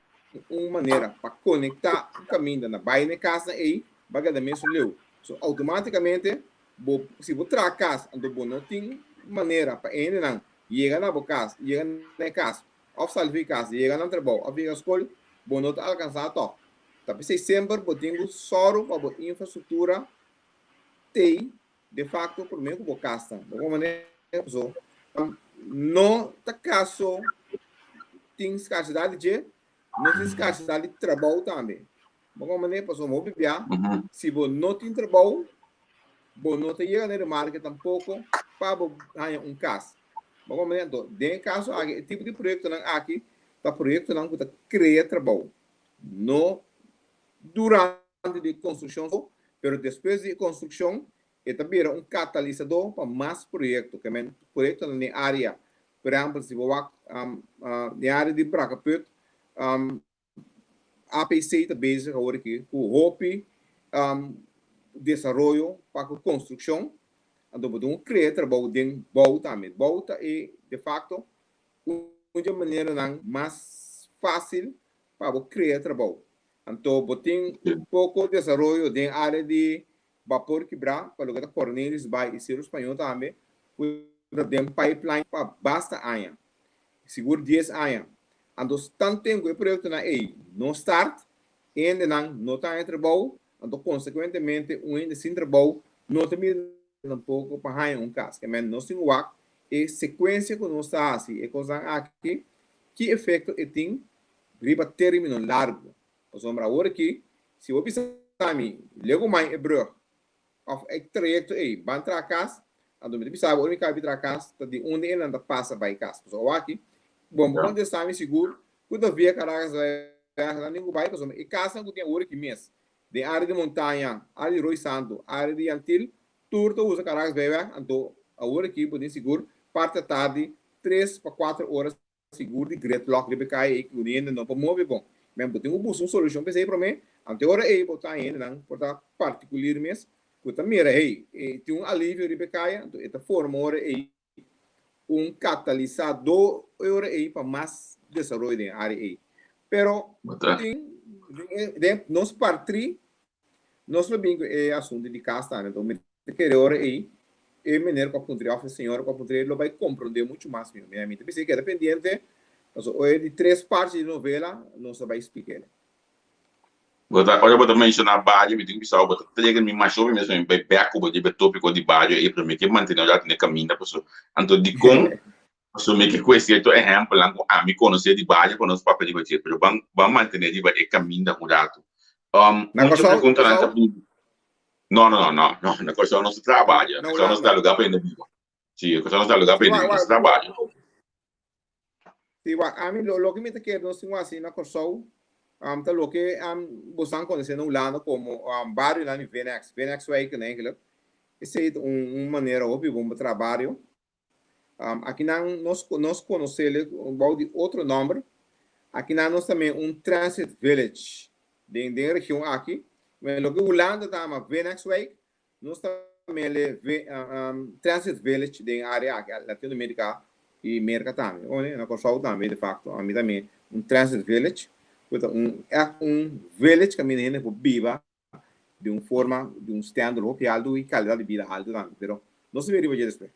Speaker 2: un manera pa konektá un kaminda na bai na e kasnan ei, bo a keda mesun leu. So, outomátikamente, bo si bo traha kas, anto bo no tin manera pa e hendenan yega na bo kas, yega na e kas, òf sali for di kas, yega nan trabou òf yega skol, bo no ta alkansá tòg. Ta p'esei semper bo tin ku sòru pa bo infrastruktura t'ei de facto promé ku bo kasa. Di algun manera paso no ta kaso tin skarsidat di dje, no tin skarsidat di trabou tambe. Di algun manera paso hopi bia si bo no tin trabou bo no ta yega na e remarke tampoko pa bo haña un kas. Di algun manera anto den e kaso aki e tipo di proyektonan aki ta proyektonan ku ta krea trabou no durante di konstrukshon so, pero despues di e konstrukshon e ta bira un katalisadó pa mas proyekto, ke men proyektonan den área, por ehèmpel si bo wak den área di Brakkeput, APC ta bezig awor aki ku hopi desaroyo pa ku konstrukshon, anto bo tin ku krea trabou den bou tambe. Bou ta e de fakto un di e maneranan mas fásil pa bo krea trabou. Anto bo tin poko desaroyo den área di Bapor Kibrá pa loke ta Cornelis Bay i Cerro Spañó tambe ku ta den pipeline pa basta aña, sigur dies aña. Anto tanten ku e proyektonan ei no start, hendenan no ta haña trabou, anto konsekuentemente un hende sin trabou no ta mira tampoko pa haña un kas. Ke men nos tin ku wak e sekuensia ku nos ta hasi e kosnan aki, ki efekto e tin riba término largu. Pasobra awor aki, si bo bisa mi, lego mai e brug òf e trayekto ei ban traha kas, anto mi ta bisa bo ora mi kaba di traha kas ta di unda e nan ta pasa bai kas. Pasobra awor aki, bo no por kontestá mi sigur ku ta via Caracas bai nan tin ku bai pasobra e kasnan ku tin awor aki mes den área di Montaña, área di Rooi Santu, área di Yantil, tur ta usa Caracas bai wèg, anto awor aki bo tin sigur parti atardi tres pa kuater ora sigur di gridlock riba e kaya ei ku hende no por move bon. Men bo tin ku buska un solushon p'esei promé, anto e ora ei bo ta hendenan por ta partikulir mes ku ta mira hey e tin un alivio riba e kaya, anto e ta forma ora ei un katalisadó e ora ei pa mas desaroyo den e área ei. Pero tin den nos partri Nos lo bin ku e asuntu di kas tambe, enton mi ta kere ora ei e meneer ku a puntr'é òf e señora ku a puntr'é lo bai komprondé muchu mas mihó. Mi ta bisa keda pendiente, pasobra ora di tres parti di novela nos ta bai splik'é.
Speaker 1: Bo ta, ora bo ta menshoná bario, mi tin ku bisa bo, bo ta trega mi masha hopi mes pa mi bai bèk ku bo riba e tópiko di bario ei, pero mi ke mantené un ratu na e kaminda pasobra anto dikon pasobra mi ke kue sierto ehèmpelnan ku ami konosé di bario ku nos papia riba dje, pero ban ban mantené riba e kaminda un ratu.
Speaker 2: Na
Speaker 1: Mucho
Speaker 2: Kòrsou?
Speaker 1: preguntanan ta
Speaker 2: Kòrsou?
Speaker 1: bini. No, no, no, no, no, na Kòrsou nos ta traha bario,
Speaker 2: Na
Speaker 1: na Kòrsou nos ta
Speaker 2: Hulanda?
Speaker 1: lugá pa hende biba. Sí, na Kòrsou nos ta lugá pa
Speaker 2: Sí,
Speaker 1: hende
Speaker 2: wak,
Speaker 1: biba, nos
Speaker 2: wak,
Speaker 1: ta traha bario.
Speaker 2: Sí, wak, ami lo loke mi ta kere nos tin wak hasi na Kòrsou ta loke bosan konosé na Hulanda komo barionan di VNX, VNX-wijken eigenlijk. Esei ta un manera hopi bon pa traha bario. Akinan nos nos konosele bou di otro nòmber. Akinan nos ta mira un transit village den den e region aki. Loke Hulanda ta yama Vinekswijk, nos ta mele transit village den e área aki, Latinoamérika i Merka tambe. Oye, na Kòrsou tambe de facto ami ta mira un transit village ku ta un ègt un village kaminda hende por biba di un forma, di un standard hopi altu i kalidat di bida altu tambe, pero nos ta bin riba dje despues.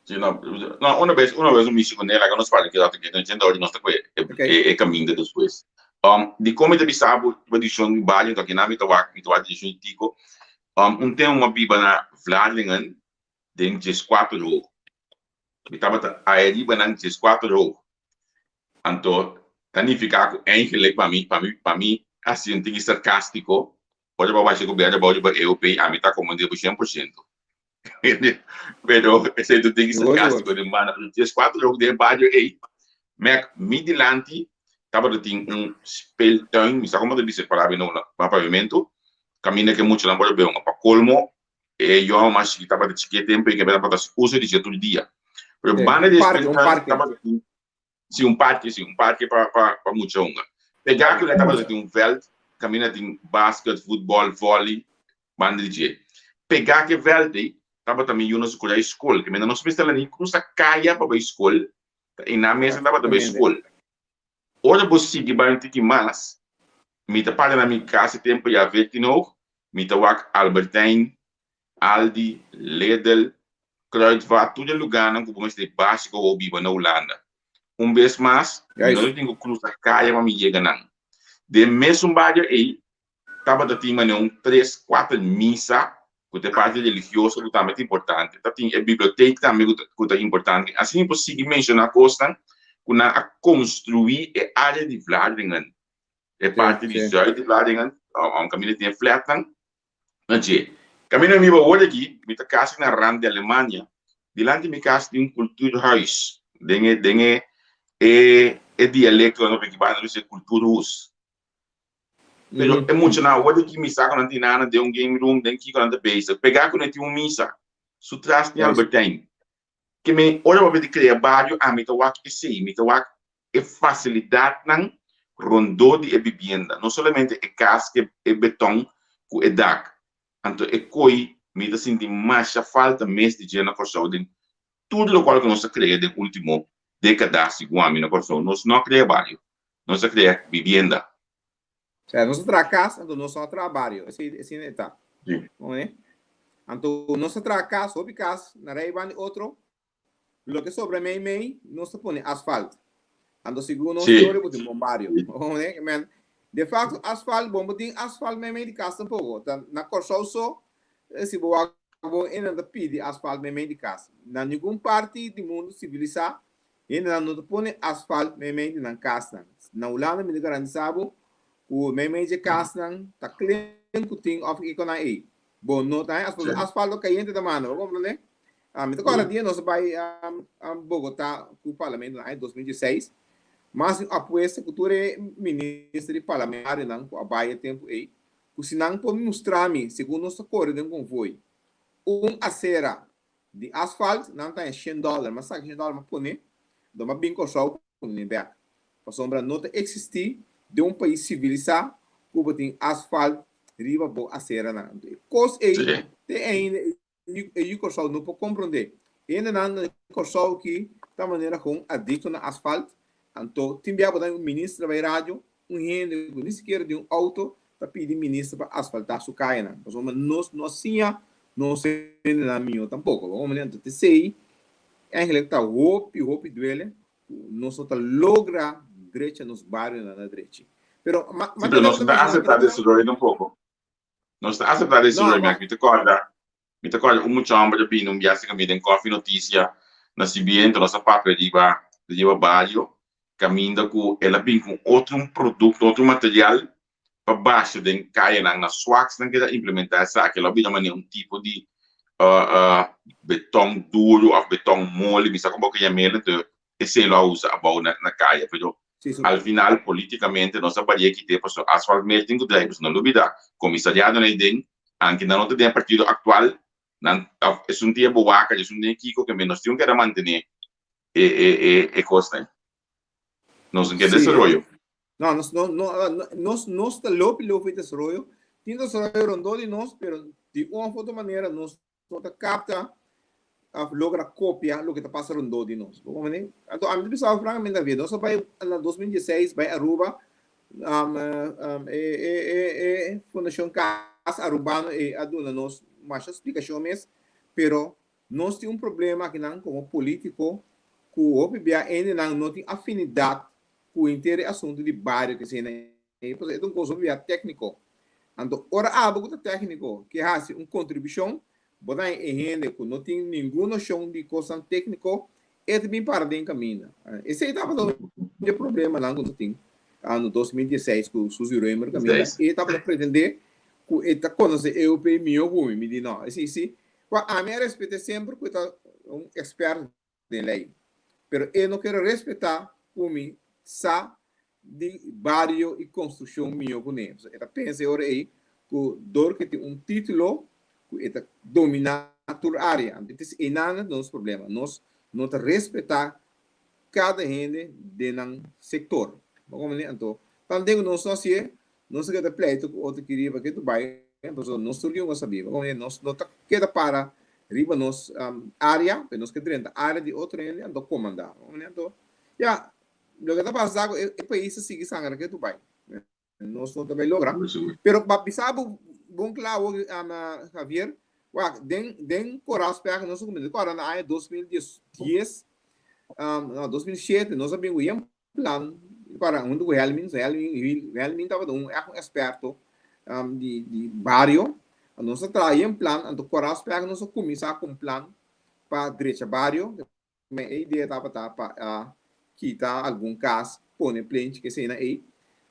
Speaker 1: Si, no, no, una bes, una bes un mishi kuné, laga nos papia keda aki, den ora nos ta kue e kaminda despues. Dikon mi ta bisa bo riba dishon di bario, anto akinan mi ta wak, mi ta wak dishon di Tico. Un tempu mi a biba na Vlaardingen den dieskuater hoog. Mi tabata ariba nan dieskuater hoog. Anto ta nifiká ku eigenlijk pa mi, pa mi, pa mi hasi un tiki sarkástiko, ora bo a basha gobièrnu abou riba EOP, ami ta komand'é bo 100%. Pero esei ta un tiki sarkástiko di manda, pero 14 hoog den e bario ei, mek mi dilanti tabata tin un speeltuin, mi sa komo ta bisa e palabra ei na paviamentu, kaminda ku e muchanan por a beu. Pa kolmo E yòngu mas chikí tabata chikí e tempu ei ke tabata hasi uso di dje tur dia. Pero
Speaker 2: Sí,
Speaker 1: banda
Speaker 2: un
Speaker 1: di e
Speaker 2: parke, un
Speaker 1: speeltuin
Speaker 2: parke.
Speaker 1: tabata tin, sí, un parke, sí, un parke pa pa pa mucha hunga. Pegá ku e tabata tin un vèlt kaminda tin basket, futbòl, vòli, banda di dje. Pegá ku e vèlt ei tabata mi yunan su kura e skol. Ke menda nos mester la ni krusa kaya pa bai skol, ta einan mes nan tabata bai
Speaker 2: Exactamente.
Speaker 1: skol. Ora bo sigui bai un tiki mas, mi ta para na mi kas e tempu ya veertien hoog, mi ta wak Albert Heijn, Aldi, Lidl, Kruidvat, tur e lugánan ku bo mester e básiko bo biba na Hulanda. Un bes mas, mi no ta tin ku krusa kaya pa mi yega nan. Den mesun bario ei, tabata tin manera un tres, kuater misa ku ta e parti religioso ku tambe ta importante. Ta tin e bibliotek tambe ku ta ku ta importante. Asina mi por sigui menshoná kosnan ku nan a konstruí e área di Vlaardingen, e parti di zùit di Vlaardingen, kaminda tin e flètnan na dje. Kaminda mi biba awor aki, mi ta kasi na rand di Alemania, dilanti mi kas tin un kulturhuis, den e den e e dialekto nan ta bisa kulturhus. Pero e muchanan awor di ki misa ku nan tin nana den un game room, den kiko nan ta bezig. Pegá ku nan tin un misa, su tras tin Albertijn. Ke men ora bo di krea bario ami ta wak esei, mi ta wak e fasilidatnan rondó di e bibienda, no solamente e kas ku e beton ku e dak. Anto e koi mi ta sinti masha falta mes di dje na Kòrsou den tur lokual ku nos a krea den último dékada segun ami na Kòrsou. Nos no a krea bario, Nos a krea bibienda.
Speaker 2: Sea, nos a traha kas, anto nos no a traha bario. Esei, esei e ta.
Speaker 1: Sí.
Speaker 2: Oe? Anto nos a traha kas, hopi kas, na rei banda di otro. Loke sobra mei mei, nos ta pone asfalt. Anto segun nos teoria bo tin bon bario. Oe? Men, de facto asfalt, bon bo tin asfalt mei mei di kas tampoko. Ta na Kòrsou so, si bo wak bon, e nan ta pidi asfalt mei mei di kas. Na ningun parti di mundu sivilisá, Hendenan no ta pone asfalt meimei di nan kasnan. Na Hulanda mi ta garantisa bo ku meimei dje kasnan ta klen ku tin òf kiko nan ei. Bo no ta haña asfalt. Asfalto kayente ta manda, bo komprende? Mi ta kòrda dia nos a bai Bogotá ku parlamento na aña 2016. Mas mi apuesta ku tur e minister i parlamentarionan ku a bai e tempu ei, ku si nan por mustra mi segun nos ta kore den konvoi un asera Di asfalt nan ta haña shen dòler, m'a saka shen dòler m'a pone, dor m'a bin Kòrsou ku mi bèk. Pasobra no ta eksistí den un pais sivilisá ku bo tin asfalt riba bo aseranan. Anto e kos ei te ainda e yu Kòrsou no por komprondé. Hendenan na Kòrsou aki ta manera kon adikto na asfalt, anto tin bia bo ta un minister bai radio Un hende ku ni sikiera tin un outo ta pidi minister pa asfaltá su kayanan, pasobra nos no a siña nos hendenan mihó tampoko. Bo komprende? Anto t'esei eigenlijk ta hopi hopi duele ku nos no ta logra drecha nos barionan na drechi. Pero ma
Speaker 1: Sí, pero nos no ta aseptá desaroyo tampoko. Nos ta aseptá desaroyo, mi ta kòrda Mi ta kòrda un mucha hòmber ta bini un biaha mi den Kòfi Notisia na Sibiento, nos a papia riba riba bario kaminda ku el a bin ku un otro produkto, otro material pa basha den kayanan. Na Swax nan keda implementá esaki, el a bira manera un tipo di betòn duru òf betòn moli, mi sa kon bo ke yam'el, enton esei lo a usa abou na kaya. Pero al final politikamente nos a baria kite pasobra asfalt mes tin ku drai, pasobra no lubida komisariadonan ei den Anke nan no ta den e partido aktual, Nan of esun tin e boaca, esun tin e kiko ke men nos tin keda mantene e e e e kosnan. Nos no ke desaroyo.
Speaker 2: No, nos no no nos nos ta lopi lopi desaroyo. Tin desaroyo rondó di nos, pero di un of otro manera nos no ta kapta of logra kopia loke ta pasa rondó di nos. Bo comprende? Anto ami ta bisa frankamente David, nos a bai na 2016 bai Aruba, um, um, e, e, e, e Fundacion Cas Arubano e a duna nos masha splikashon mes, pero nos tin un problema akinan komo polítiko ku hopi bia hendenan no tin afinidat ku henter e asuntu di bario kesei E pasobra e ta un kos hopi bia tékniko. Anto ora abo ku ta tékniko ke hasi un kontribushon, bo ta haña e hende ku no tin ningun noshon di kosnan tékniko, e ta bin para den kaminda. Esei tabata un di e problemanan ku nos tin na 2016 ku Suzy Römer kaminda. E tabata pretendé ku e ta konosé EOP mihó ku mi. Mi di no, esei si. Wak, ami a respet'é semper ku e ta un eksperto den lei. Pero e no kere respetá ku mi sa di bario i konstrukshon mihó ku ne. E ta pensa e ora ei ku dor ku e tin un título ku e ta dominá tur área. Anto ta einan nos problema. Nos no ta respetá kada hende den nan sektor. Bo komprendé? Anto tanten ku nos no hasié, Nos a keda pleito ku otro ki riba ke tu bai, pasobra nos tur yunga sabí. Bo komprende? Nos no ta keda para riba nos área, pero nos ke drenta área di otro hende anto komandá. Bo komprende? Anto, ya, loke ta pasa ta ku e pais ta sigui sangra ke tu bai. Nos no ta bai logra. Pero pa bisa bo bon kla awor, Javier, wak, den den Koraalsberg nos a kuminsá kòrda na aña 2010, no, 2007 nos a bin ku yen plan para huntu ku Helmin, so Helmin, Helmin tabata un ègt un eksperto di di bario, nos a traha yen plan, anto Koraalsberg nos a kuminsá ku un plan pa drecha bario, e idea tabata pa kita algun kas, pone plenchi kesei na ei,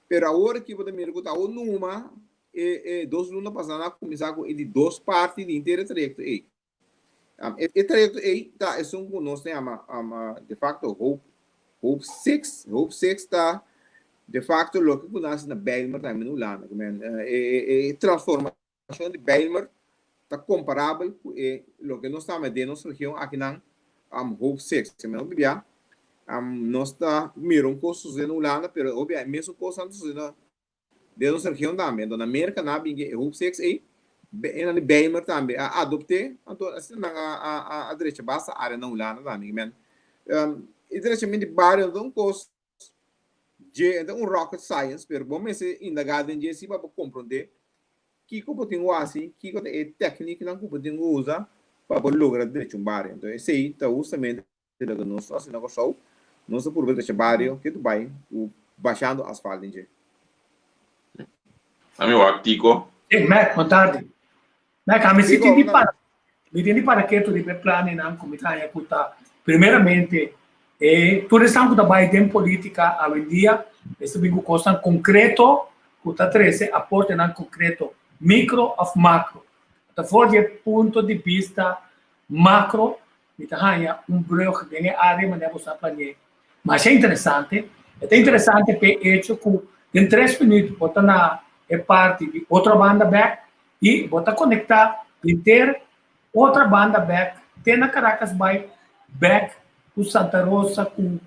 Speaker 2: pero awor aki bo ta mira ku ta awor numa e e dos luna pasá nan a kuminsá ku e di dos parti di henter e trayekto ei. E trayekto ei ta esun ku nos ta yama de facto Hope, Hope 6. Hope 6 ta de facto loke ku nan hasi na Bijlmer tambe na Hulanda. Ku men e transformashon di Bijlmer ta komparabel ku e loke nos ta hama den nos region akinan Hope 6. Ke men hopi bia nos ta mira un kos sosode na Hulanda pero hopi bia e mesun kosnan ta sosode na Den nos region tambe. Anto na Merka nan a bin ke e Hope 6 ei, e nan di Bijlmer tambe a adopt'é, anto asina nan a drecha basta área na Hulanda tambe. Men, e drechament di bario no ta un kos dje, no ta un rocket science, pero bo mester indagá den dje si pa bo komprondé kiko bo tin ku hasi, kiko ta e tèkniknan ku bo tin ku usa pa bo logra drecha un bario. Anto esei ta hustamente Loke nos ta hasi na Kòrsou, nos ta purba drecha bario ke tu bai ku bashando asfalt den dje.
Speaker 1: Ami wak Tico.
Speaker 3: Hey Mac, bon tardi. Mac, ami si tin di para, mi tin di para ketu riba e planenan ku mi ta haña ku ta primeramente e tur esnan ku ta bai den politika awendia mester bin ku kosnan konkreto ku ta trese aportenan konkreto, mikro òf makro. Ta for di e punto di bista makro Mi ta haña un brug den e área manera bo sa plane'é. Masha interesante. E ta interesante p'e echo ku den tres minüt bo ta na e parti di otro banda bèk i bo ta konektá henter otra banda bèk te na Caracas bai bèk ku Santa Rosa ku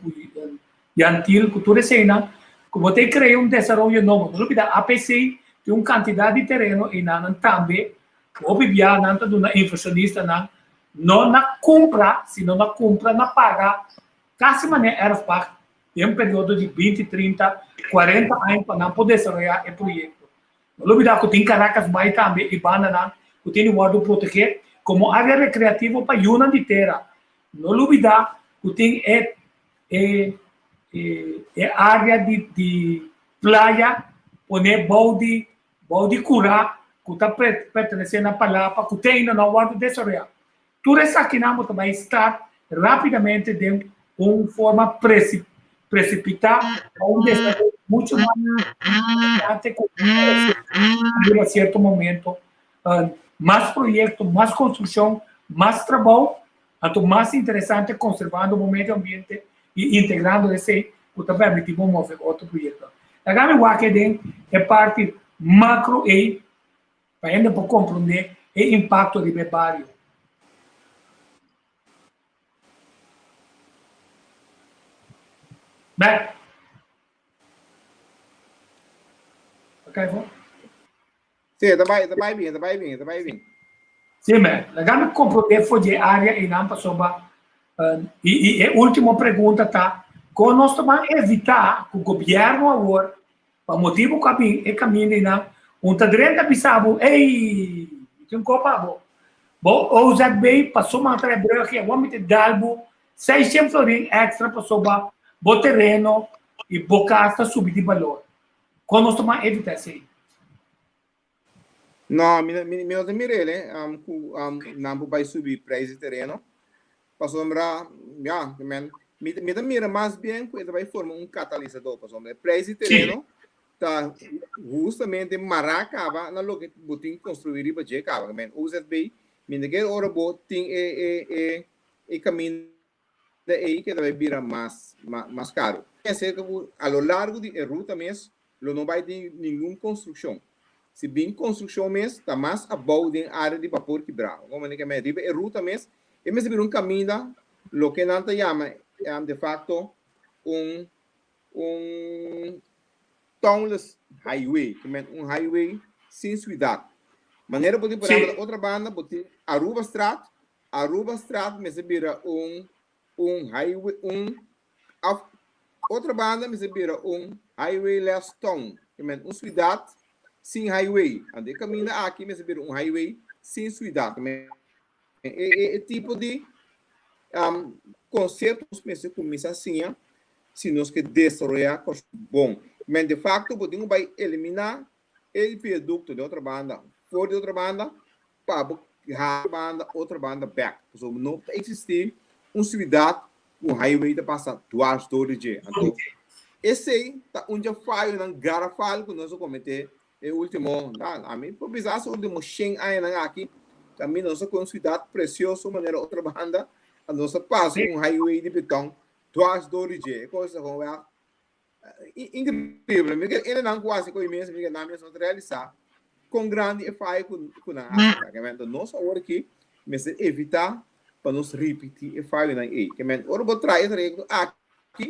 Speaker 3: Yantil ku tur eseinan ku bo ta krea un desaroyo nobo. No lubidá APC tin un kantidat di tereno einanan tambe Hopi bia nan ta duna inversionistanan no na kumpra, sino na kumpra na paga kasi manera erfpacht den un periodo di binti, trinta, kuarenta aña pa nan por desaroyá e proyekto. No lubidá ku tin Caracas Bay tambe i bandanan ku tin di wòrdu protegé komo área rekreativo pa yunan di tera. No lubidá ku tin e e e área di di playa poné bou di Bou di kurá ku ta pertenesé na Palapa ku te ainda no a wòrdu desaroyá. Tur esakinan bo ta bai start rápidamente den un forma presipitá pa un desaroyo muchu mas importante ku riba sierto momento mas proyekto, mas konstrukshon, mas trabou, anto mas interesante konservando bo medio ambiente i integrando esei ku ta permití bo move otro proyekto. Laga mi wak den e parti makro ei pa hende por komprondé e impakto riba e bario. Bek. Ok, vo?
Speaker 2: Sí, ta bai, ta bai bin, ta bai bin, ta bai bin.
Speaker 3: Sí, me. Laga mi comprende for di área e nan pasobra i, i e último pregunta ta, kon nos ta ban evitá ku gobièrnu awor, pa motibu ku a bin e kaminda ei nan, un ta drenta bisa bo, ey, mi tin un kopa bo. Bo OZB pasó man trae brug i awor mi ta dal bo 600 florin extra pasobra bo tereno i bo kas ta subi di balor. Kon nos ta ban evita esei?
Speaker 2: No, mi, mi, mi no ta mira ele ku nan por bai subi prijs di tereno. Pasobra, ya, men, mi, mi ta mira mas bien ku e ta bai forma un katalisador. Pasobra e prijs di tereno ta justamente mará kaba na loke bo tin konstruí riba dje kaba. Men, OZB, mi ta kere ora bo tin e, e, e, e kaminda ei ke ta bai bira mas, mas karu. Aserka ku a lo largo di e ruta mes lo no bai tin ningun konstrukshon. Si bin konstrukshon mes ta mas abou den área di Bapor Kibrá. Komo manera ke men riba e ruta mes e mester bira un kaminda loke nan ta yama de facto un un townless highway, ke men un highway sin suidat. Manera bo tin por ehempel na otra banda bo tin Arubastraat, Arubastraat mester bira un un highway un of otro banda mester bira un highwayless town, ke men un suidat sin highway. Anto e kaminda aki mester bira un highway sin suidat. Ke men e e e tipo di konsepto nos mester kuminsá siña si nos ke desaroyá Kòrsou bon. Men de fakto bo tin ku bai eliminá e viadukto di otro banda for di otro banda pa bo hala banda otro banda bek. Pasobra no ta existi un ciudad cu highway ta pasa dwars door di dje. Anto esey ta un dje fayonan garafal cu nos a comete e ultimo, na, ami por bisa hasta ultimo shen añanan aki, caminda nos a coge un ciudad precioso manera otro banda, anto nos a pasa un highway di beton dwars door di dje. E cos ta gewoon weg Increíble. Mi ke ene nan ku hasi ku mes, mi ke nan mes no ta realisá kon grandi e fayo ku ku nan hasi ta. Kemen nos awor aki mester evitá pa nos ripití e fayonan ei. Kemen ora bo traha e trayekto aki,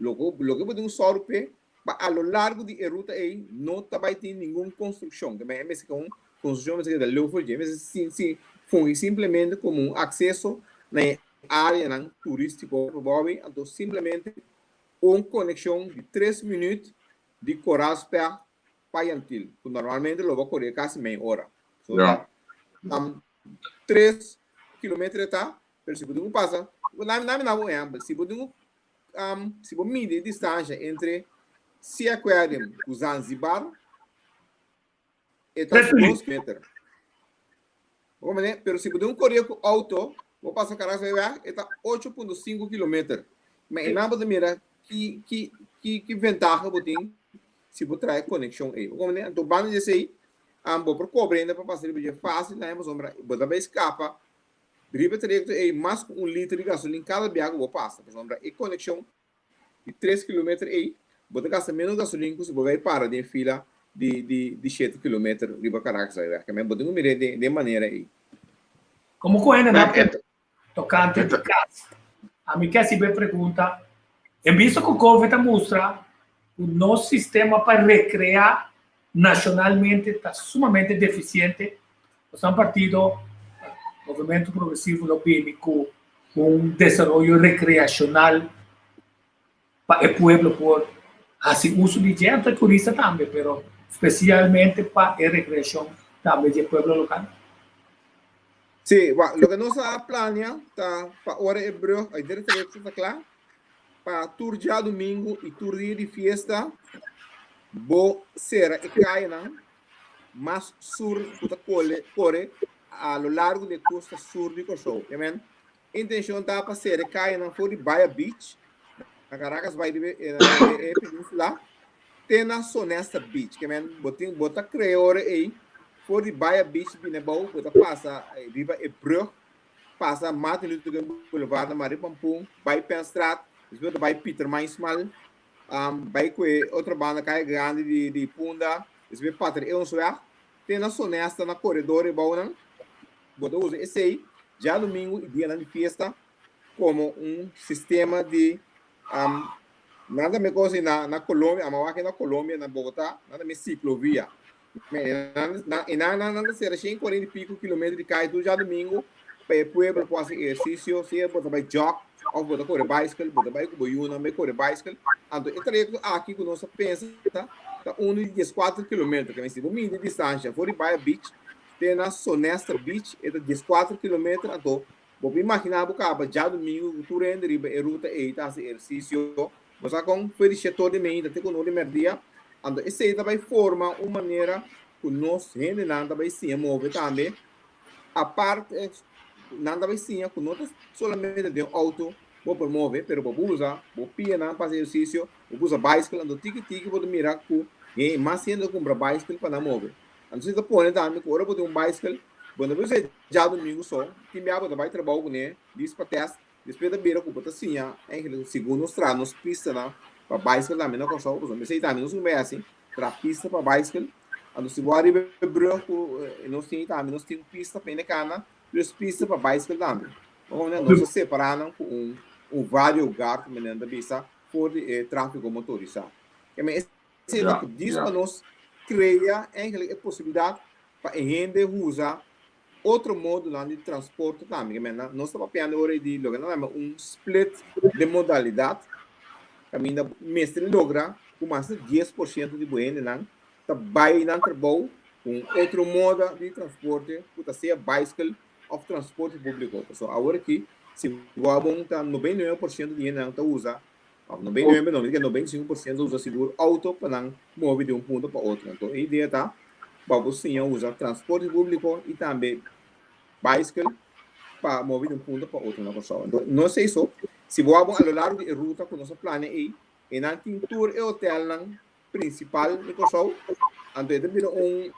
Speaker 2: loko loke bo tin ku sòru p'e pa a lo largo di e ruta ei no ta bai tin ningun konstrukshon. Kemen e mester ke un konstrukshon mester keda leu for dje. E mester sin sin fungi simplemente komo un akseso na e áreanan turístiko. Anto simplemente Un konekshon di tres minüt di Koraalspecht pa Yantil, ku normalmente lo bo kore kasi mei ora. So ta 3 kilometer e ta, pero si bo tin ku pasa, nami nami na un ehèmpel, si bo tin ku si bo midi e distansha entre Sea Aquarium ku Zanzibar, E ta 2 meter. Bo comprende? Pero si bo den un coreo cu auto, bo pasa Caracas bay weg, e ta 8.5 kilometer. Ma e nan bo ta mira ki, ki, ki, ki ventaha bo tin si bo trae conexion ey. Bo comprende? Anto banda di esey, um, bo por cobra hende pa pasa riba dje fácil na pasobra bo ta bay scapa riba e trayecto ey mas cu un liter di gasolin cada biaha cu bo pasa. Pasobra e conexion di tres kilometer ei, bo ta gasta menos gasolin ku si bo bai para den fila di di di shete kilometer riba Caracas Highway. Ke men bo tin ku mir'é den den manera ei.
Speaker 3: Komo ku hende na tokante di kas? Ami ke hasi bo e pregunta. En bista ku Covid a mustra ku nos sistema pa rekreá nashonalmente ta sumamente defisiente, nos nan partido Movimento Progresivo lo bini ku un desaroyo rekreashonal pa e pueblo por hasi uso di dje, anto e turista tambe, pero spesialmente pa e rekreashon tambe di e pueblo lokal.
Speaker 2: Sí, wak, loke nos a plania ta pa ora e brug, e trayekto ta kla, pa tur djadumingu i tur dia di fiesta bo sera e kayanan mas sur ku ta kole kore a lo largo di e kosta sur di Kòrsou. Amen. Intenshon ta pa sera e kayanan for di Baya Beach na Caracas bai riba e, e, e peninsula te na Sonesta Beach. Ke men bo tin bo ta krea ora ei for di Baya Beach bini abou bo ta pasa riba e brug pasa Martin Luther King Boulevard na Marie Pampoen bai Penstraat despues bo ta bai Pieter Meinsmal um, bai ku e otro banda kaya grandi di di Punda despues Pater Eeuwsweg te na Sonesta na koredor e bounan bo ta usa esei djadumingu i dianan di fiesta komo un sistema di um, Nan ta mekos na na Colombia, ama wak na Colombia, na Bogotá, nan ta mi ciclovia. Nan nan nan nan nan ta sera 140 i pico kilometer di kai tur djadumingu pa e pueblo por hasi ehersisio, sea bo ta bai jog of bo ta kore bicycle, bo ta bai ku bo yunan bai kore bicycle. Anto e trayekto aki ku nos a pensa ta ta unu di 14 kilometer. Ke men si bo midi distansha for di Bahia Beach te na Sonesta Beach e ta 14 kilometer anto Bo por imaginá bo kaba djadumingu ku tur hende riba e ruta ei ta hasi ehersisio? Bo sa kon? Fo'i di shetor di mainta te ku no di mèrdia. Anto esei ta bai forma un manera ku nos hendenan ta bai siña move tambe. Apart nan ta bai siña ku no ta solamente den outo bo por move, pero bo por usa bo pianan pa hasi ehersisio, bo por usa baiskel. Anto tiki tiki bo ta mira ku mas hende ta kumpra baiskel pa nan move. Anto esei ta pone tambe ku ora bo tin un baiskel, Bo no bisa djadumingu so, tin bia bo ta bai trabou kuné, dis pa tèst, despues ta bira ku bo ta siña eigenlijk segun nos traha nos pistanan pa baiskel tambe na Kòrsou, pasobra mesei tambe nos kumbe hasi, traha pista pa baiskel, anto si bo a riba e brug ku nos tin tambe nos tin pista pa hende kana, dus pista pa baiskel tambe. Bo komprende? Nos a separá nan ku un un vario guard ku nan ta bisa for di e tráfiko motorisá. Esei ta djis pa nos krea eigenlijk e posibilidat pa e hende usa otro modonan di transporte tambe. Ke men nos ta papiando ora di loke nan yama un split den modalidat kaminda mester logra ku mas di 10% di bo hendenan ta bai nan trabou ku un otro moda di transporte ku ta sea baiskel òf transporte públiko. Pasobra awor aki si bo a bon ta 99% di hendenan ta usa Of 99, no, mi 95% usa sigur auto pa nan move di un punto pa otro. Anto e idea ta pa bo siña usa transporte públiko i tambe bicycle pa move di un punto pa otro na Kòrsou. Anto no esei so, si bo a bon a lo largo di e ruta ku nos a plania ei, e nan tin tur e hotelnan prinsipal di Kòrsou, anto e ta bira un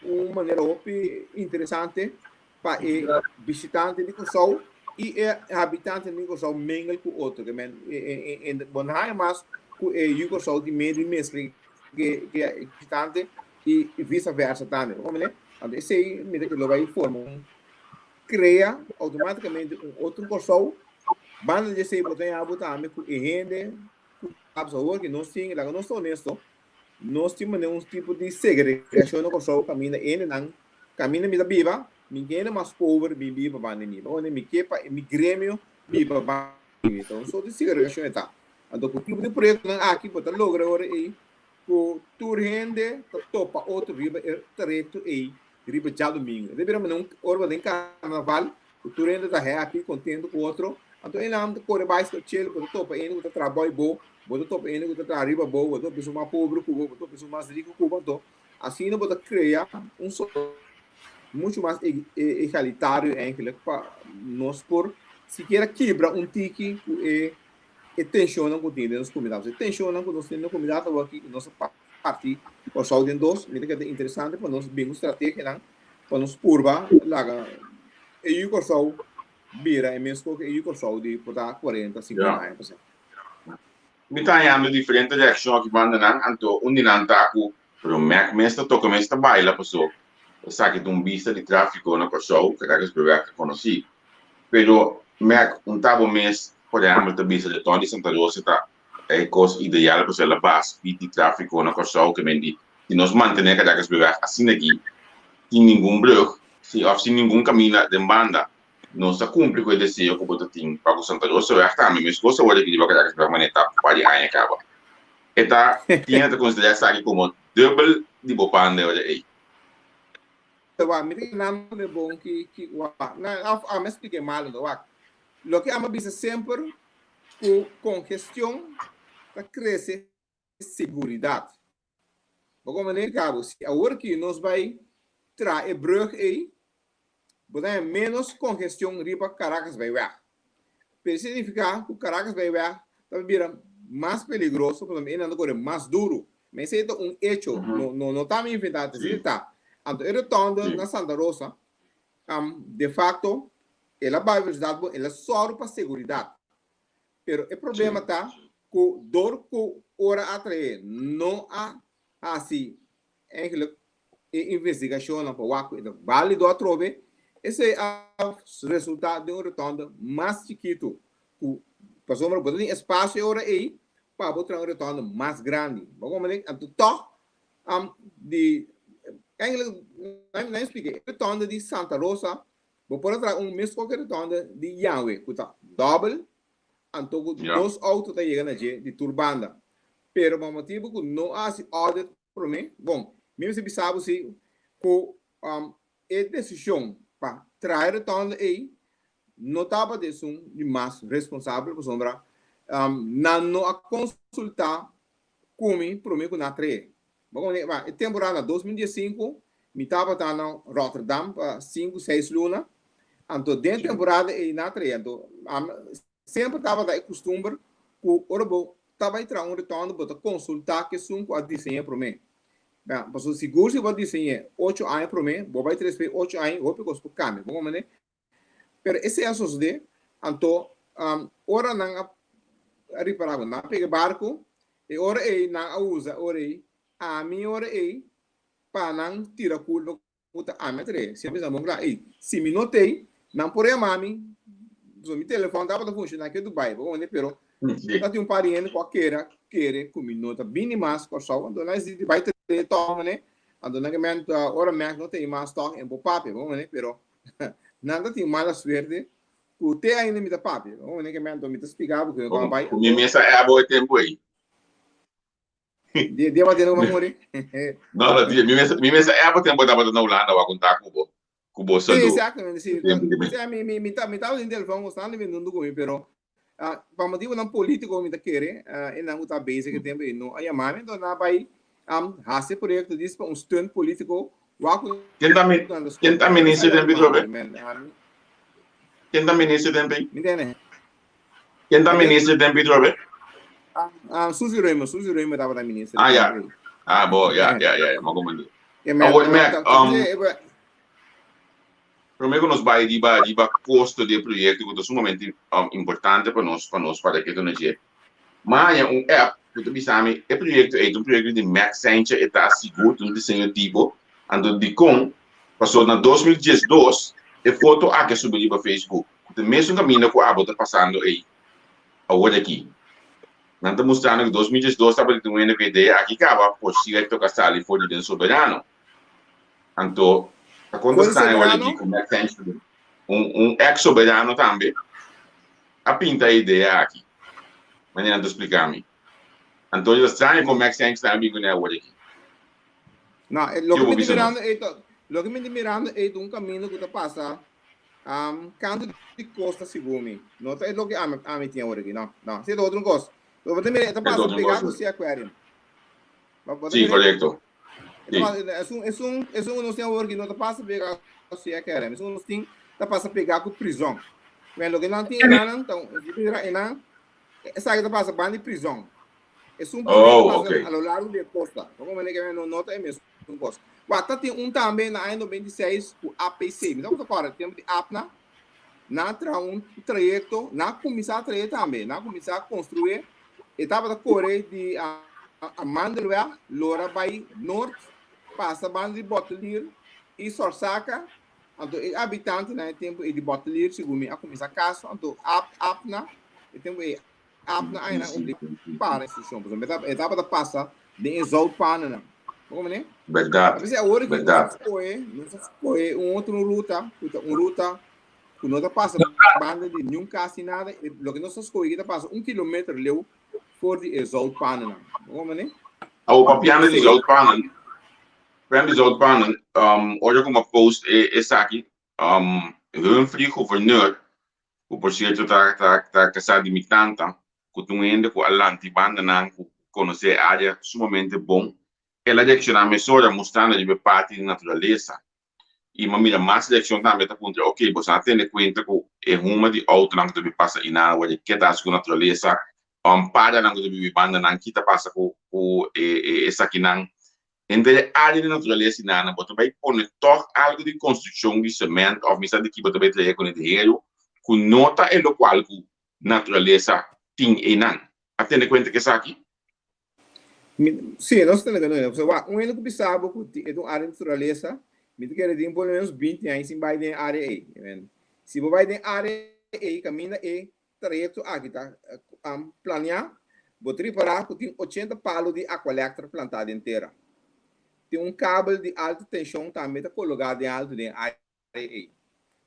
Speaker 2: un manera hopi interesante pa e bishitante di Kòrsou i e habitante di Kòrsou mengel ku otro. Ke men bo no haña mas ku e yu Kòrsou tin miedu di meskla ku e bishitante i visa versa tambe. Bo komprende? Anto esei mi ta kere lo bai forma un krea outomatikamente un otro Kòrsou. Banda di esei bo ta haña bo tambe ku e hende ku awor ku nos tin, laga nos ta honesto, Nos tin manera un tipo di segregashon na Kòrsou kaminda hendenan kaminda mi ta biba, mi ke hende mas pober bin biba banda di mi. Pasobra mi ke pa mi gremio biba banda di mi. Ta un sort di segregashon e ta. Anto ku tipo di proyektonan aki bo ta logra ora ei ku tur hende ta topa otro riba e trayekto ei riba djadumingu. E ta bira manera un ora bo ta den karnaval ku tur hende ta happy, kontento ku otro, anto e nan ta kore bai skachel, bo ta topa hende ku ta traha bou bo, bo ta topa hende ku ta traha riba bo, bo ta topa esun mas pober ku bo, bo ta topa esun mas riku ku bo, anto asina bo ta krea un sosiedad muchu mas egalitario eigenlijk pa nos por sikiera kibra un tiki ku e e tenshonnan ku tin den nos komunidat. E tenshonnan ku nos tin den nos komunidat awor aki ku nos a parti Kòrsou den dos, mi ta kere ta interesante pa nos bin ku strategianan pa nos purba laga e yu Kòrsou bira e mes ku e yu Kòrsou di por ta 40, 50 aña pasá.
Speaker 1: Mi ta hañando diferente reakshon aki banda nan, anto un di nan ta ku pero Mac mes ta toka mes ta baila paso esaki ta un bista di tráfiko na Kòrsou, Caracas Bewerk ta konosí. Pero Mac, un ta bo mes por ehèmpel ta bisa di Tònde Santa Rosa ta e kos ideal pasobra el a bas pit di tráfiko na Kòrsou ke men di si nos mantené Caracas Bewerk asina aki sin ningun brug si òf sin ningun kaminda den banda nos ta kumpli ku e deseo ku bo ta tin pa ku Santa Rosa Weg tambe meskos awor aki riba Caracas Bewerk manera ta par di aña kaba e ta tin e ta konsiderá esaki komo dùbel di bo banda e ora ei.
Speaker 2: Wak, mi ta kere nan de bon ki ki wak na of ami a splike mal anto wak loke ami a bisa semper ku kongestion ta krese seguridat. Bo komprende Cabo si awor ki nos bai traha e brug ei bo ta haña menos kongestion riba Caracas bai weg pero esei significa ku Caracas bai weg ta bira mas peligroso pasobra e nan ta kore mas duru. Ma esei ta un echo, no, no, no ta mi inventá, ta esei ta. Anto e rotonde na Santa Rosa, um, de facto, el a bai velocidad bon, el a sòru pa seguridad. Pero e problema ta ku dor ku ora a trae no a hasi eigenlijk e investigashonnan pa wak ku e ta bálido atrobe, esei a resultá den un rotonde mas chikitu ku pasobra bo ta tin espasio e ora ei. pa bo traha un rotonde mas grandi. Bo comprende? Anto tòg um, di eigenlijk, laat me explica, e rotonde di Santa Rosa, bo por a traha un mes ku rotonde di Yahweh, ku ta dobbel, anto ku dos auto ta yega na dje di tur banda. Pero pa motibu ku no a hasi audit promé, bon, mi mester bisa bo si ku um, e desishon pa traha e rotonde ei no tabata esun di mas responsabel pasobra nan no a konsultá ku mi promé ku nan a trae. Bo kono e temporada 2015 mi tabata na Rotterdam pa sinku seis luna, anto den temporada ei nan a trae. Anto semper tabata e kustumber ku ora bo ta bai traha un rotonde bo ta konsultá ku esun ku a diseñ'é promé. Pasobra sigur si bo a diseñ'é ocho aña promé, bo bai trese ocho aña hopi kos por kambia. Bo kono? Pero esei a sosodé, anto ora nan a ripará ku nan a pega e barku, e ora ei nan a usa e ora ei, ami e ora ei, pa nan tira kulpa ku ta ami a trae. Si a bisa bon kla, ei, si mi no t'ei, nan por yama mi, pasobra mi telefòn tabata funshoná aki Dubai, bo komprendé? Pero ta tin un par di hende ku a kere kere ku mi no ta bini mas Kòrsou, anto nan a disidí bai trae tòg, manera, anto nan ke men ora Mac no t'ei mas tòg, e por papia, bo komprendé? Pero Nan ta tin mala suerte ku te ainda mi ta papia. Bo mene ke mi anto mi ta splika bo ku mi bai.
Speaker 1: Ku mi mesa e abo e tempu ei.
Speaker 2: Dia dia batendo ku mi muri.
Speaker 1: No, no, dia mi mesa mi mesa e abo tempu tabata na Hulanda wa konta ku bo ku bo
Speaker 2: salu. Sí, exactamente, sí. Sí, mi mi mi ta mi tabatin telefòn konstantemente huntu ku mi, pero Pa motibunan polítiko mi ta kere e nan ku ta bezig e tempu ei no a yama mi, enton nan a bai hasi e proyekto dis pa un stunt polítiko wak ku
Speaker 1: Ken ta ken ta minister den Pitrobe? Ken ta minister den Pi?
Speaker 2: Mi tene.
Speaker 1: Ken ta minister den Pitrobe?
Speaker 2: Suzy Römer, Suzy Römer tabata minister.
Speaker 1: Ah ya. Ah bo, ya, ya, ya, ya, mi a komprende. Awor Mac, Prome ku nos bai riba riba kosto di e proyekto ku ta sumamente importante pa nos pa nos para ke ta na dje. Mi a haña un app ku ta bisa mi e proyekto ei ta un proyekto di Max Saintje e ta sigur ta un diseño di bo anto dikon pasobra na 2012 e foto aki a subi riba Facebook ku ta mesun kaminda ku abo ta pasando ei awor aki. Nan ta mustrando ku 2012 tabata tin un hende ku e idea aki kaba por sierto ku a sali for di den Soberano. Anto, ta kon ta straño wak di ku Max Saintje, un un ex soberano tambe, a pinta e idea aki. Manera nan ta splika mi. Anto ta straño kon Max Saintje tambe bin kuné awor aki.
Speaker 2: No, e loke mi ta mirando ei ta, loke mi ta mirando ei ta un kaminda ku ta pasa um, kantu di kosta segun mi. No ta e loke ami ami tin awor aki, no, no. Si e ta otro kos. Bo ta mira e ta pasa pegá ku Sea Aquarium.
Speaker 1: Sí, korekto.
Speaker 2: Sí. Esun, esun, esun nos tin awor ki no ta pasa pega ku sea kerem. Esun nos tin ta pasa pega ku prison. Men loke nan tin enanan ta mira enan esaki ta pasa banda di prison. Esun
Speaker 1: oh,
Speaker 2: pasa
Speaker 1: okay.
Speaker 2: a lo largo di e costa. Bo komende ke no no ta e mesun kos. Wa ta tin un tambe na aña 96 ku APC. Mi ta kòrda tempu di APNA. Nan traha un trayekto, nan kuminsá traha tambe, nan kuminsá konstruí. E tabata kore di Amandelweg, lora bai nort, pasa banda di Bottelier i Sorsaka. Anto e habitantenan e tempu ei di Bottelier segun mi a kuminsá kaso, anto APNA e tempu ei APNA a nan obligá para e instrukshon, pasobra e tabata pasa den e zoutpanennan. Bo komprendé?
Speaker 1: Bèrdat,
Speaker 2: P'esei awor aki nos a
Speaker 1: bèrdat.
Speaker 2: skohe, nos a skohe un otro ruta, ku ta un ruta ku no ta pasa banda di niun kas ni nada. E loke nos a skohe aki ta pasa un kilometer leu for di e zoutpanennan. Bo komprendé?
Speaker 1: Awor papiando di
Speaker 2: P'esei,
Speaker 1: zoutpanen, papiando di zoutpanen, ora ku mi a post e esaki, Humphrey Gouverneur, ku por sierto ta ta ta kasá di mi tanta, ku ta un hende ku a lanti bandanan, ku konosé e área sumamente bon, el a reakshoná mesora mustrando riba e parti di naturalesa. I mi a mira mas reakshon tambe ta puntra, oke, boso a tene kuenta ku e huma di outonan ku ta bin pasa einan awor ke ta hasi ku naturalesa? Paranan ku ta bibi bandanan, ki ta pasa ku ku e esakinan? Henter e área di naturalesa i nana, bo ta bai pone tòg algu di konstrukshon di semènt òf mi sa di ki bo ta bai traha kuné di heru ku no ta e lokual ku naturalesa tin einan. A tene kuenta ku esaki?
Speaker 2: Mi, sí, nos tene kuenta. Pasobra wak, un hende ku bisa bo ku e ta un área di naturalesa, mi ta kere tin por lo menos binti aña sin bai den e área ei. Si bo bai den e área ei kaminda e trayekto aki ta planeá. Bo ta ripará ku tin 80 palu di Aqualectra plantá den tera. Tin un kabel di alta tenshon tambe ta kologá den altu den área ei.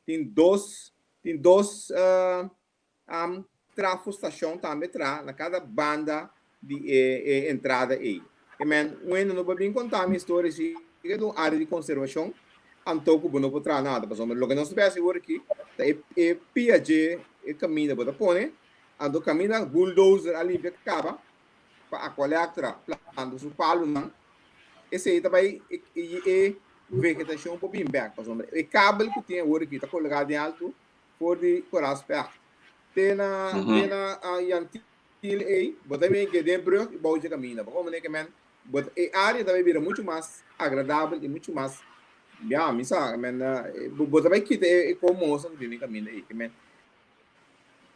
Speaker 2: Tin dos tin dos trafostashon tambe traha na kada banda di e e entrada ei. E men, un hende no por bin konta mi historia si e ta un área di konservashon anto ku bo no por traha nada. Pasobra loke nos ta bai hasi awor aki ta e e pia dje e kaminda bo ta pone, anto kaminda bulldozer a limpia kaba pa Aqualectra planta su palunan, esei ta bai e e vegetashon por bin bèk. Pasobra e kabel ku tin awor aki ta kologá den altu for di Koraalspecht te na te na Jan Til ei, bo ta bin ke den brug i bou dje kaminda. Bo komo ke men, bo ta, e área ta bai bira muchu mas agradabel i muchu mas, ya, mi sa, men, bo, bo ta bai kita e, e komosa ku tin den kaminda ei. Ke men,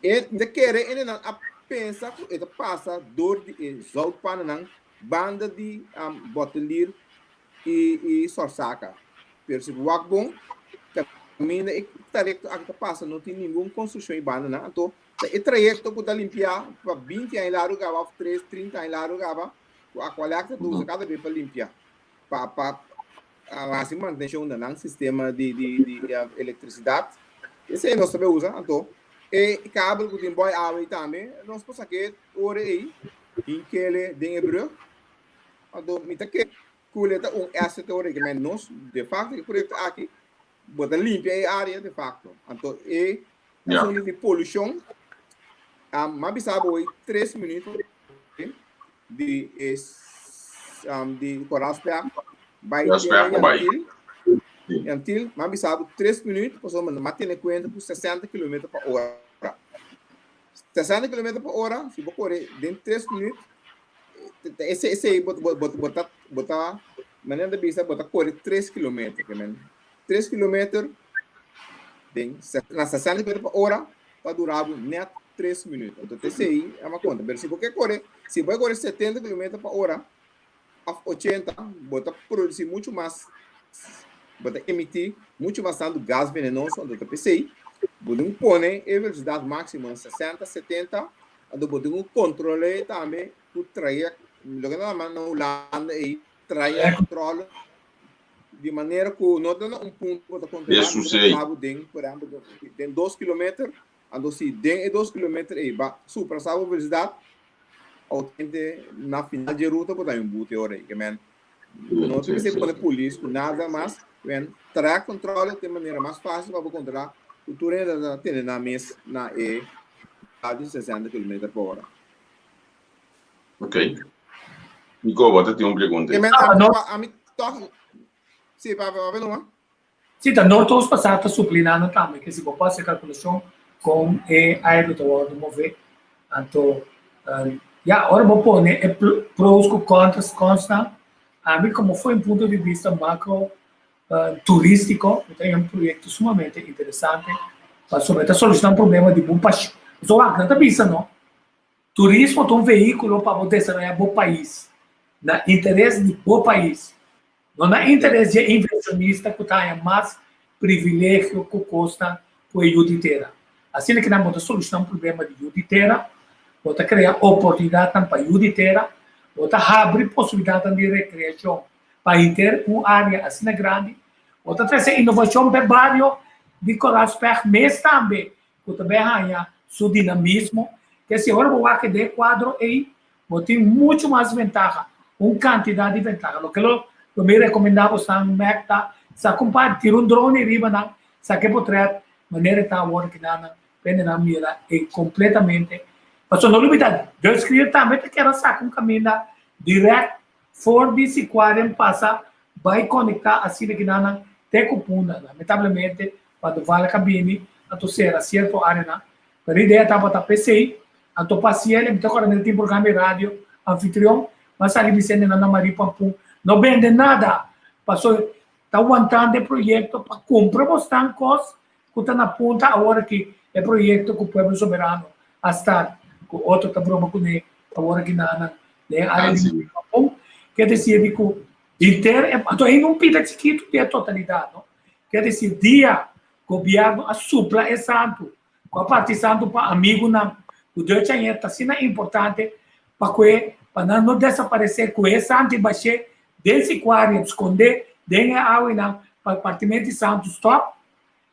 Speaker 2: e, mi ta kere hendenan a pensa ku e ta pasa dor di e zoutpannennan banda di Bottelier i, i Sorsaka. Pero si bo wak bon, kaminda e trayekto aki ta pasa no tin ningun konstrukshon ei bandanan, anto Ta e trayekto ku ta limpiá pa 20 aña largu kaba òf 3, 30 aña largu kaba ku Aqualectra ta usa kada bes pa limpia, pa pa hasi mantenshon na nan sistema di di di elektrisidat. Esei nos ta bai usa. Anto e kabel ku tin bòi awa ei tambe nos por sak'é ora ei hink'é den e brùg. Anto mi ta kere ku e ta un asset ora ei, ke nos de fakto e proyekto aki bo ta limpia e área de fakto. Anto e asuntu di polushon, m'a bisa bo hoy 3 minuut di e di Koraalsberg bai te na Jan Thiel. Jan Thiel, m'a bisa bo 3 minuut pasobra m'a tene kuenta ku 60 kilometer pa ora. 60 kilometer pa ora, si bo kore den 3 minuut, esei esei bo bo bo ta bo ta manera ta bisa bo ta kore 3 kilometer, ke men 3 kilometer den na 60 kilometer pa ora ta dura bo net 3 minuut. Entonces esei a konta. Pero si bo ke kore, si bo kore 70 kilometer pa ora of 80, bo ta produci mucho mas, bo ta emiti mucho mas tanto gas venenoso. Anto ta pesei bo tin ku pone e velocidad maximo na 60, 70, anto bo tin ku kontrole tambe ku trayek, loke nan ta yama na Hulanda ei trajectcontrole, di manera ku no ta na un punto bo ta kontrola, bo ta kontrola bo den, por ehempel, den 2 kilometer, anto si den e 2 kilometer ei ba suprasa bo velocidad, Autente na final dje ruta bo ta un bute ora ei. Ke men no ta mester pone polis ku nada mas. Men track controle ta e manera mas fácil pa bo kontrolá ku tur hende ta tene nan mes na e di 60 kilometer pa ora.
Speaker 1: Ok. Nico, bo ta tin un pregunta
Speaker 2: ei? Ke men ami tòg si papia numa.
Speaker 3: Si ta Noordoost pasá ta supli nan tambe ke si bo por hasi kalkulashon kon e airu ta wòrdu mové. Anto ya ora bo pone e pros ku kontras konsnan, ami komo for un punto di bista makro turístiko mi ta haña un proyekto sumamente interesante pasobra e ta solushoná un problema di bo pashon. Pasobra wak nan ta bisa no, turismo ta un vehíkulo pa bo desaroyá bo pais na interes di bo pais. No na interes dje inversionista ku ta haña mas privilegio ku kosnan ku e yu di tera. Asina ki nan bo ta solushoná un problema di yu di tera, bo ta krea oportunidatnan pa yu di tera, bo ta habri posibilidatnan di rekreashon pa henter un área asina grandi, bo ta trese inovashon pa e bario di Koraalspecht mes tambe ku ta bai haña su dinamismo. Ke si ora bo wak den e kuadro ei, Bo tin muchu mas ventaha, un kantidat di ventaha. Loke lo lo mi rekomendá bosnan mèk ta sa kumpa tira un drone riba nan, saka e potrèt manera e ta awor kinan nan pende nan mira e kompletamente. Pasobra no lubidá Dutch Creek tambe ta keda saka un kaminda dirèkt for di Sicuarium pasa bai konektá asina kinan nan te ku Punda. Lamentablemente pa Duval a bini anto sera sierto áreanan. Pero e idea tabata p'esei, anto pa hasiel, mi ta kòrda mi ta tin programa di radio, anfitrion, m'a sali bisende nan na Marie Pampun, no bende nada, paso ta wantando e proyekto pa kumpra bosnan kos ku ta na punta awor aki, e proyekto ku Pueblo Soberano a start, ku otro ta broma kuné awor aki na nan den e área di Marie Pampun, ke desir di ku henter e, anto ainda un pida chikitu di e totalidat, no, ke desir dia Gobièrnu a supla e santu ku a parti santu pa amigunan ku Dutch aña ta asina importante. pa kue pa nan no desaparesé ku e santu i bash'é den sikuaria skondé den e awinan pa partimentu di santu stòp.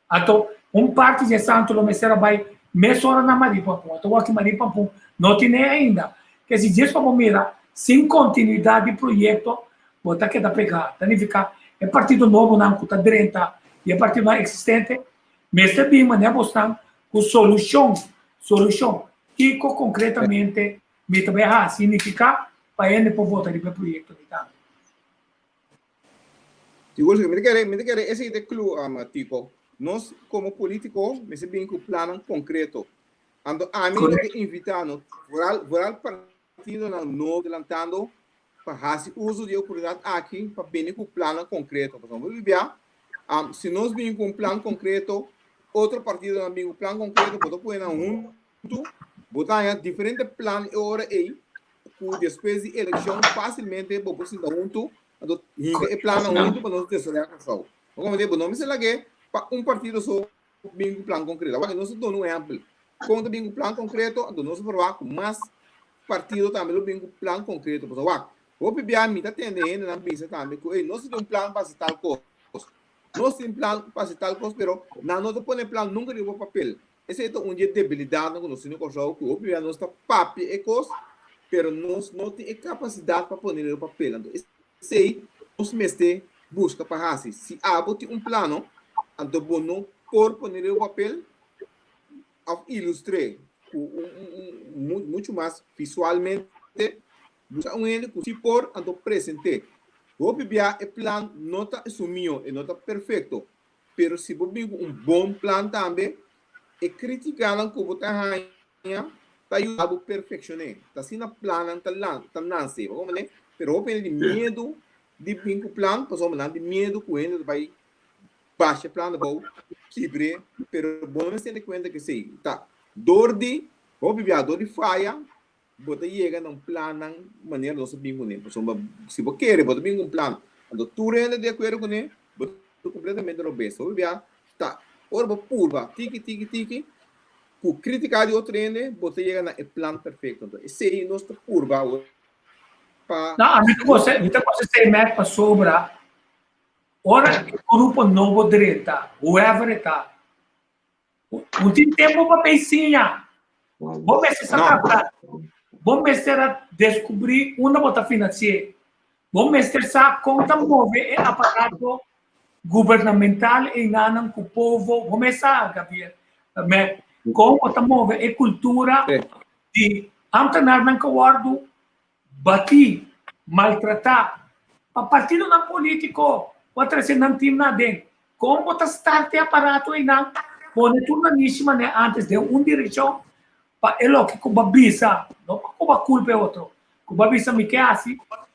Speaker 3: Anto un parti di e santu lo mester a bai mesora na Marie Pampun. Anto wak Marie Pampun no tine ainda. Ke si djes pa bo mira sin kontinuidat di proyekto bo ta keda pegá. Ta nifiká e partido nobonan ku ta drenta i e partidonan eksistente mester bin manera bosnan ku solushon, solushon. Kiko konkretamente mi ta bai hasi nifiká pa hende por vota riba e proyekto di tambe.
Speaker 2: Sigur, sigur. Mi ta kere, mi ta kere esei ta e clue, um, Tico. Nos como politico mester bin cu plannan concreto. Anto ami lo ke invita no, vooral, vooral partidonan nobo delantando pa hasi uso di e oportunidad aki pa bini cu plannan concreto. Pasobra bo bibia, um, si nos bin cu un plan concreto, otro partidonan bin cu plan concreto, bo ta pone nan hunto, bo ta haña diferente plan e ora ei ku despues di elekshon fásilmente bo por sinta huntu, anto hinka e plannan huntu pa nos desaroyá Kòrsou. Bo komprendé? Bo no mester lag'é pa un partido so bin ku plan konkreto. Awor nos ta duna un ehèmpel. Kon ta bin ku plan konkreto, anto nos ta ferwagt ku mas partido tambe lo bin ku plan konkreto. Pasobra wak, hopi bia mi ta tende hendenan bisa tambe ku ey nos tin un plan pa hasi tal kos, nos tin plan pa hasi tal kos, pero nan no ta pone plan nunka riba papel. Esei ta un di e debilidatnan ku nos tin na Kòrsou, ku hopi bia nos ta papia e kos, pero nos no tin e kapasidat pa pone riba papel. Anto esei nos mester buska pa hasi. Si abo tin un plano, anto bo no por pone riba papel òf ilustr'é ku un muchu mas visualmente, buska un hende ku si por, anto present'é. Hopi bia e plan no ta esun mihó, e no ta perfekto, Pero si bo bin ku un bon plan tambe, e kritikanan ku bo ta haña ta yuda bo perfekshoné. Ta asina plannan ta ta nanse. Bo komprendé? Pero hopi hende tin miedu di bin ku plan pasobra nan tin miedu ku hende ta bai basha e plan abou, kibr'é. Pero bo no mester tene kuenta ku esei. Ta dor di hopi biaha, dor di faya, Bo ta yega na un plannan manera nos a bin kuné. Pasobra si bo kere bo ta bin ku un plan, anto tur hende di akuerdo kuné, bo ta kompletamente robes. Hopi bia ta ora bo purba tiki tiki tiki ku kritika di otro hende bo ta yega na e plan perfekto. Anto esei nos ta purba awor pa.
Speaker 3: No, ami ta gosa, mi ta gosa esei mèt pasobra ora e grupo nobo drenta, whoever e ta, No tin tempo pa bay siña. Bo mester sa trata. Bo mester a descubri unda bo ta financié. Bo mester sa con ta move e aparato gubernamental einanan cu povo. Bo mester sa, Gabriel, Mac, con bo ta move e cultura di ambtenaarnan cu a wordo batí, maltratá pa partidonan polítiko ku a trese nan timnan aden. Kon bo ta start e aparato einan? Pone tur nanishi manera ántes den un direkshon pa e loke ku bo a bisa, no pa ku bo a kulpa e otro, ku bo a bisa mi ke hasi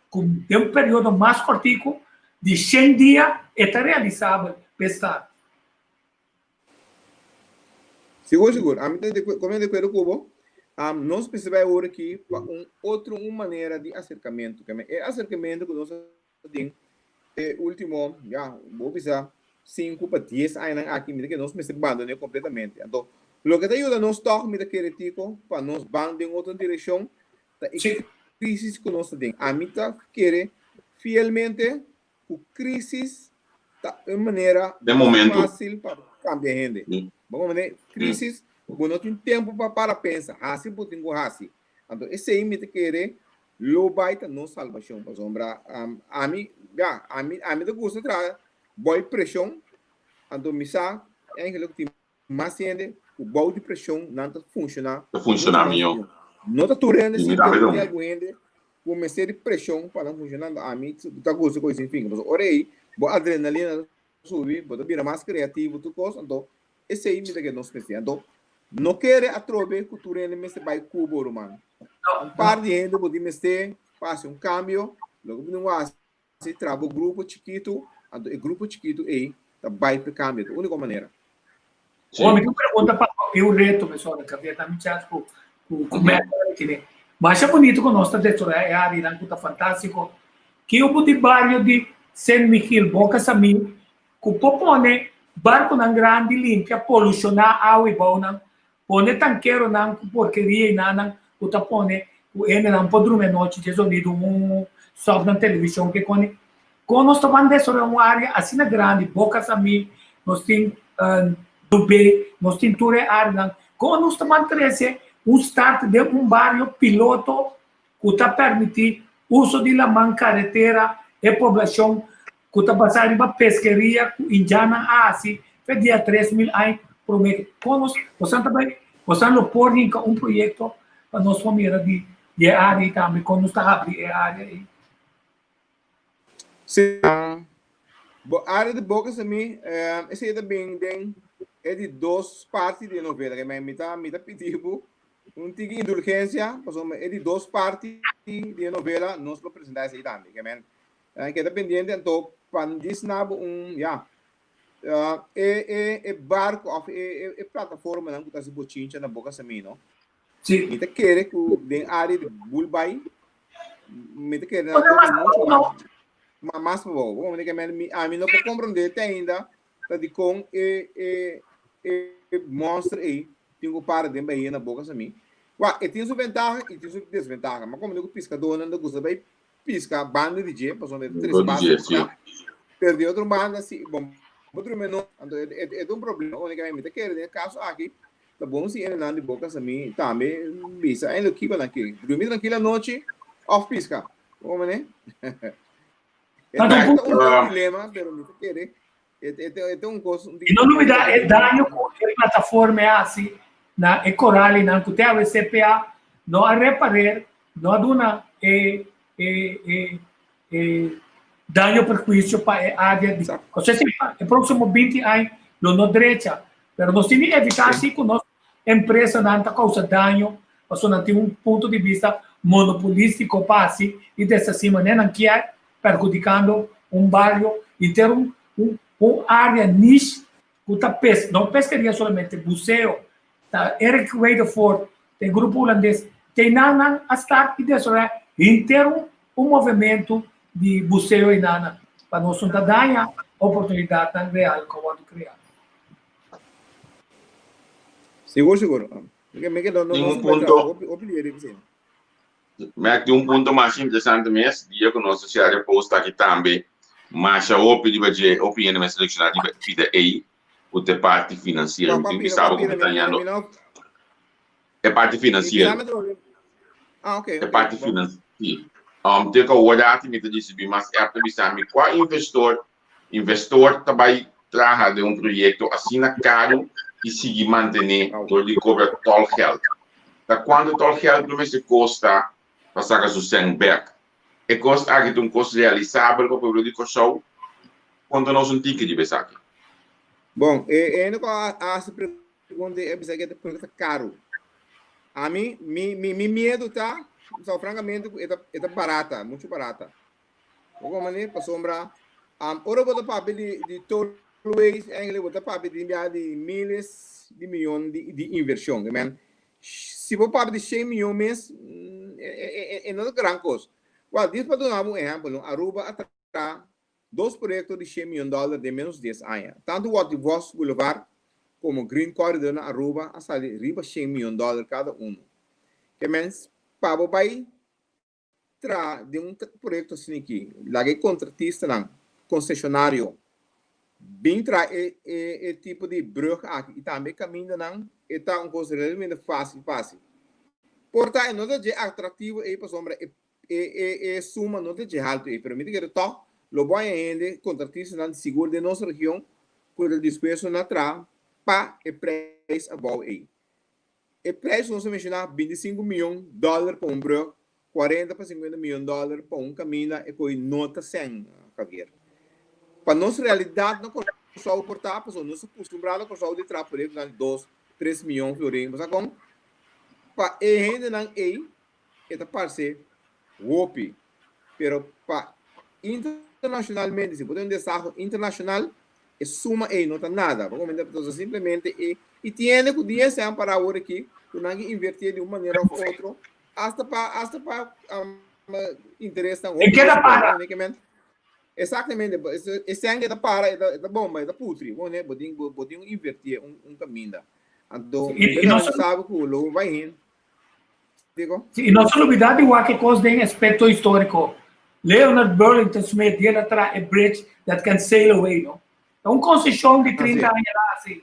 Speaker 3: ku den un periodo mas kòrtiku di shen dia e ta realisabel pa e start.
Speaker 2: Sigur, sigur. Ami ta kompleta di akuerdo ku bo. Nos mester bai awor aki pa un otro un manera di aserkamentu. Keme e aserkamentu ku nos a tin e ultimo, ya, bo bisa sinku pa dies añanan aki, mi ta kere nos mester bandon'é kompletamente. Anto, loke ta yuda nos tòg, mi ta kere Tico, pa nos ban den otro direkshon, ta e krisis ku nos ta den. Ami ta kere fielmente ku krisis ta un manera
Speaker 1: Den momento.
Speaker 2: fásil pa kambia hende. Bo komprendé? Krisis, bo no tin tempu pa para pensa, hasi bo tin ku hasi. Anto esei mi ta kere lo bai ta nos salbashon. Pasobra ami, ya, ami, ami ta gusta traha bou preshon, anto mi sa eigenlijk tin Mas hende ku bou di preshon nan ta funshoná
Speaker 1: Ta funshoná mihó.
Speaker 2: No ta tur hende si, pero tin algun hende ku mester di preshon pa nan funshoná. Anto ami ta gusta ku sin fin. Pasobra ora ei bo adrenalina ta subi, bo ta bira mas kreativo tur kos, anto esei mi ta kere nos mester. Anto no kere atrobe ku tur hende mester bai ku bo ruman. Un par di hende bo tin mester pa hasi un kambio, loke bo tin ku hasi. Si traha bo grupo chikitu, anto e grupo chikitu ei ta bai p'e kambio. Ta úniko manera.
Speaker 3: Sí. Mi tin un pregunta pa bo i un reto mesora, Javier, dame chance ku ku ku meta di kine. Masha bonito ku nos ta destruyá e áreanan ku ta fantástiko. Ki obo di bario di Sint Michiel, Boca Samí, ku por pone barkunan grandi limpia, polushoná awa i bounan, pone tankeronan ku porkeria i nanan ku ta pone. ku hendenan por drumi anochi dje zonido un stòp nan televishon ke koni. Kon nos ta ban desaroyá un área asina grandi, Boca Samí, nos tin Dubé, nos tin tur e áreanan. Kon nos ta ban trese un start den un bario piloto ku ta permití uso di laman karetera e poblashon ku ta basá riba peskeria ku indjannan a hasi fe dia 3000 aña promé. Kon nos bosan ta bai bosan lo por hinka un proyekto pa nos por mira di e área ei tambe kon nos ta habri e área ei.
Speaker 2: Sí. Bo área di boka sa mi, esei ta bin den e di dos parti di e novela. Ke mi ta mi ta pidi bo un tiki indulgensia, pasobra e di dos parti di e novela nos lo presentá esei tambe. Ke men keda pendiente anto pa dis na bo un ya e e e barko òf e e plataformanan ku ta hasi bochincha na boka sa mi no.
Speaker 3: Sí.
Speaker 2: Mi ta kere ku den área di Bulbai, mi ta kere nan
Speaker 3: Mas
Speaker 2: toka mucho
Speaker 3: abou, no?
Speaker 2: mas, ma mas abou. Bo ke men mi ami no por komprondé te ainda ta dikon e e e monster ei tin ku para den bahia na boka sa mi. Wak, e tin su ventaha i tin su desventaha. Ma komprondé ku piskadónan ta gusta bai piska banda di dje, pasobra e ta trese
Speaker 1: Di
Speaker 2: basta
Speaker 1: dje, sí.
Speaker 2: piska. Pero di otro banda si bon bo drumi no, anto e e e ta un problema. Únikamente mi ta kere den e kaso aki Ta bon si hendenan di boka sa mi tambe bisa eindelijk kiko nan ke. Drumi trankil anochi of piska. Bo mane? E
Speaker 3: Ta
Speaker 2: ta
Speaker 3: un
Speaker 2: un dilema, pero mi ta kere e ta un kos
Speaker 3: I no lubida e daño ku e plataforma e hasi na e koralinan ku te awe CPA no a reparer, no a duna e e e e daño perhuisio pa e área di Osea si e próksimo binti aña lo no drecha, pero nos tin di evitá si ku nos empresanan ta kousa daño pasobra nan tin un punto di bista monopolístiko pa hasi i deshasí manera nan kier, perhudikando un bario henter un un área niche ku ta pes no peskeria solamente, buseo, ta Eric Wedervoort, ta e grupo hulandes, te nan nan a start i desaroyá henter un un movementu di buseo enanan pa nos no ta daña oportunidatnan real ku a wòrdu kreá.
Speaker 2: Sigur sigur. Mi ke no
Speaker 1: Tin
Speaker 2: no
Speaker 1: un punto.
Speaker 2: hopi lier di esei.
Speaker 1: Mac tin un punto masha interesante mes, dia ku nos a share e post aki tambe, masha hopi riba dje, hopi hende mes selekshoná riba e pida ei, ku ta e parti finansiero. Mi tin bisa bo ku mi ta hañando e parti finansiero. E parti finansiero. Te ku awor aki mi ta risibí mas app ta bisa mi kua investor Investor ta bai traha den un proyekto asina karu i sigui mantené dor di kobra tolgeld. Ta kuantu tolgeld lo mester kosta pa saka su sèn bèk? E kos aki ta un kos realisabel pa pueblo di Kòrsou? Konta nos un tiki riba esaki.
Speaker 2: Bon, e hende ku a hasi pregunta ei a bisa ku e proyekto ta karu. Ami, mi, mi miedu ta, frankamente, ku e ta barata, muchu barata. Bo kon manera? Pasobra um, ora bo ta papia di, di tollways, eigenlijk bo ta papia di bia di miles di miyon di, di inversion. I men, si bo papia di 100 miyon mes, mm, e, e, e, e no ta gran kos. Wel, dis pa duna bo un ehempel, no? Aruba a traha dos proyecto di 100 miyon dollar den menos 10 aña. Tanto Watty Vos Boulevard como Green Corridor na Aruba a sali riba 100 miyon dollar cada uno. Ke mens, pa bo bai Traha den un proyekto asina aki, laga e kontratistanan, konseshonario, bin traha e e tipo di brug aki i tambe e kamindanan, e ta un kos realmente fásil pa hasi. Por ta e no ta dje atraktivo ei pasobra e e e suma no ta dje haltu ei, pero mi ta kere tòg lo bo haña hende, kontratistanan sigur den nos region ku ta dispuesto na traha pa e preis abou ei. E prijs ku nos a menshoná, 25 miyon dòler pa un brug, 40 pa 50 miyon dòler pa un kaminda, e koe no ta sèn, Javier. Pa nos realidat na Kòrsou por ta, pasobra nos a kustumbrá na Kòrsou di traha proyektonan di dos, tres miyon florin. Bo sa kon? Pa e hendenan ei e ta parse hopi, pero pa internashonalmente, si bo tin un desaho internashonal, e suma ei no ta nada. Bo comenta pasobra simplemente e i tin hende ku di esei para awor aki ku nan ke inverti di un manera of otro hasta pa hasta pa um, interesnan
Speaker 3: E keda para.
Speaker 2: Exactamente, esei ke ta para e ta e ta bomba, e ta putri. Bo ne, bo tin bo tin inverti un un kaminda. Anto,
Speaker 3: I, i
Speaker 2: no
Speaker 3: nos
Speaker 2: sabe ku lo bai hin. Digo.
Speaker 3: Sí, i no ta lubidá di wak e kos den aspekto históriko. Leonard Burlington Smith di el a traha e bridge that can sail away, no? Ta un konseshon di 30 aña la hasi.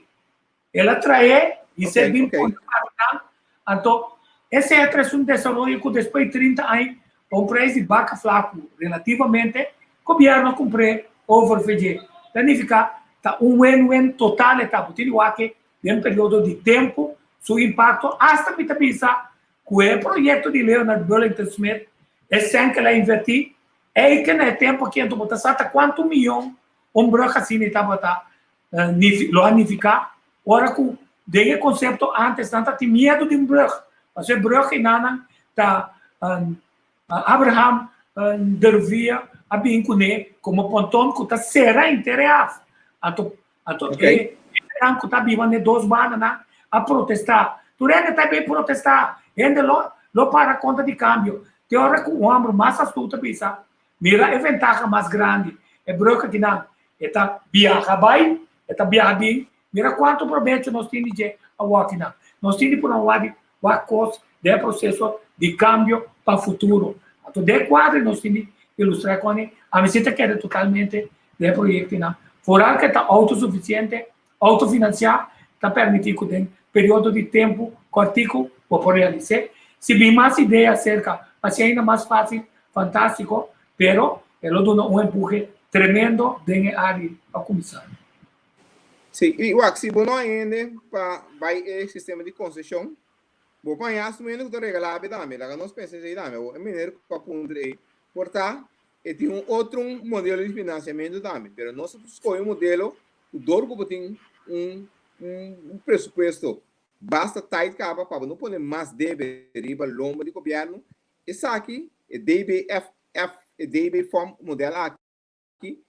Speaker 3: El a traé i ser bin pone para nan. Anto, esei a trese un desaroyo ku despues di 30 aña, pa un preis di baka flaku relativamente, gobièrnu a kumpr'é over VG. Ta nifiká ta un win-win total e ta. Bo tin di wak e Den periodo di tempu, su impakto asta mi ta bisa ku e proyekto di Leonard Burlington Smith, e sèn ku el a invertí, ei ke na e tempu aki anto bo ta sa ta kuantu miyon un brùg asina tabata lo a nifiká, ora ku den e konsepto ántes nan ta tin miedu di un brùg, pasobra e brùg enanan ta Abraham de Ruvia a bin kuné komo ponton ku ta sera henter e haf. Anto anto e hendenan ku ta biba n'e dos bandanan a protestá. Tur hende ta bin protestá. Hende lo lo para kontra di kambio. Te ora ku un hòmber mas astuto bisa, Mira e ventaha mas grandi, e brug akinan e ta biaha bai, e ta biaha bin. Mira kuantu probecho nos tin di dje awor akinan. Nos tin di pone un wak di Wak kos den e proseso di kambio pa futuro. Anto den e kuadro nos tin di ilustrá kon e ami si ta kere totalmente den e proyektonan. Foral ke ta outosufisiente, outofinansiá, ta permití ku den periodo di tempu kòrtiku bo por realis'é. Si bin mas idea aserka, hasi ainda mas fásil, fantástiko, pero e lo duna un empuhe tremendo den e área pa kuminsá.
Speaker 2: Sí, i wak, si bo no a hende pa bai e sistema di konseshon, bo por haña hasta un hende ku ta regalá bo tambe. Laga nos pensa esei tambe. Awor, e meneer ku a puntra ei, por ta e tin un otro modelo di finansiamentu tambe, pero nos a skohe un modelo ku dor ku bo tin un un presupuesto basta tight kaba pa bo no pone mas debe riba lomba di gobièrnu, esaki e DBFF, e DB Fom model aki, aki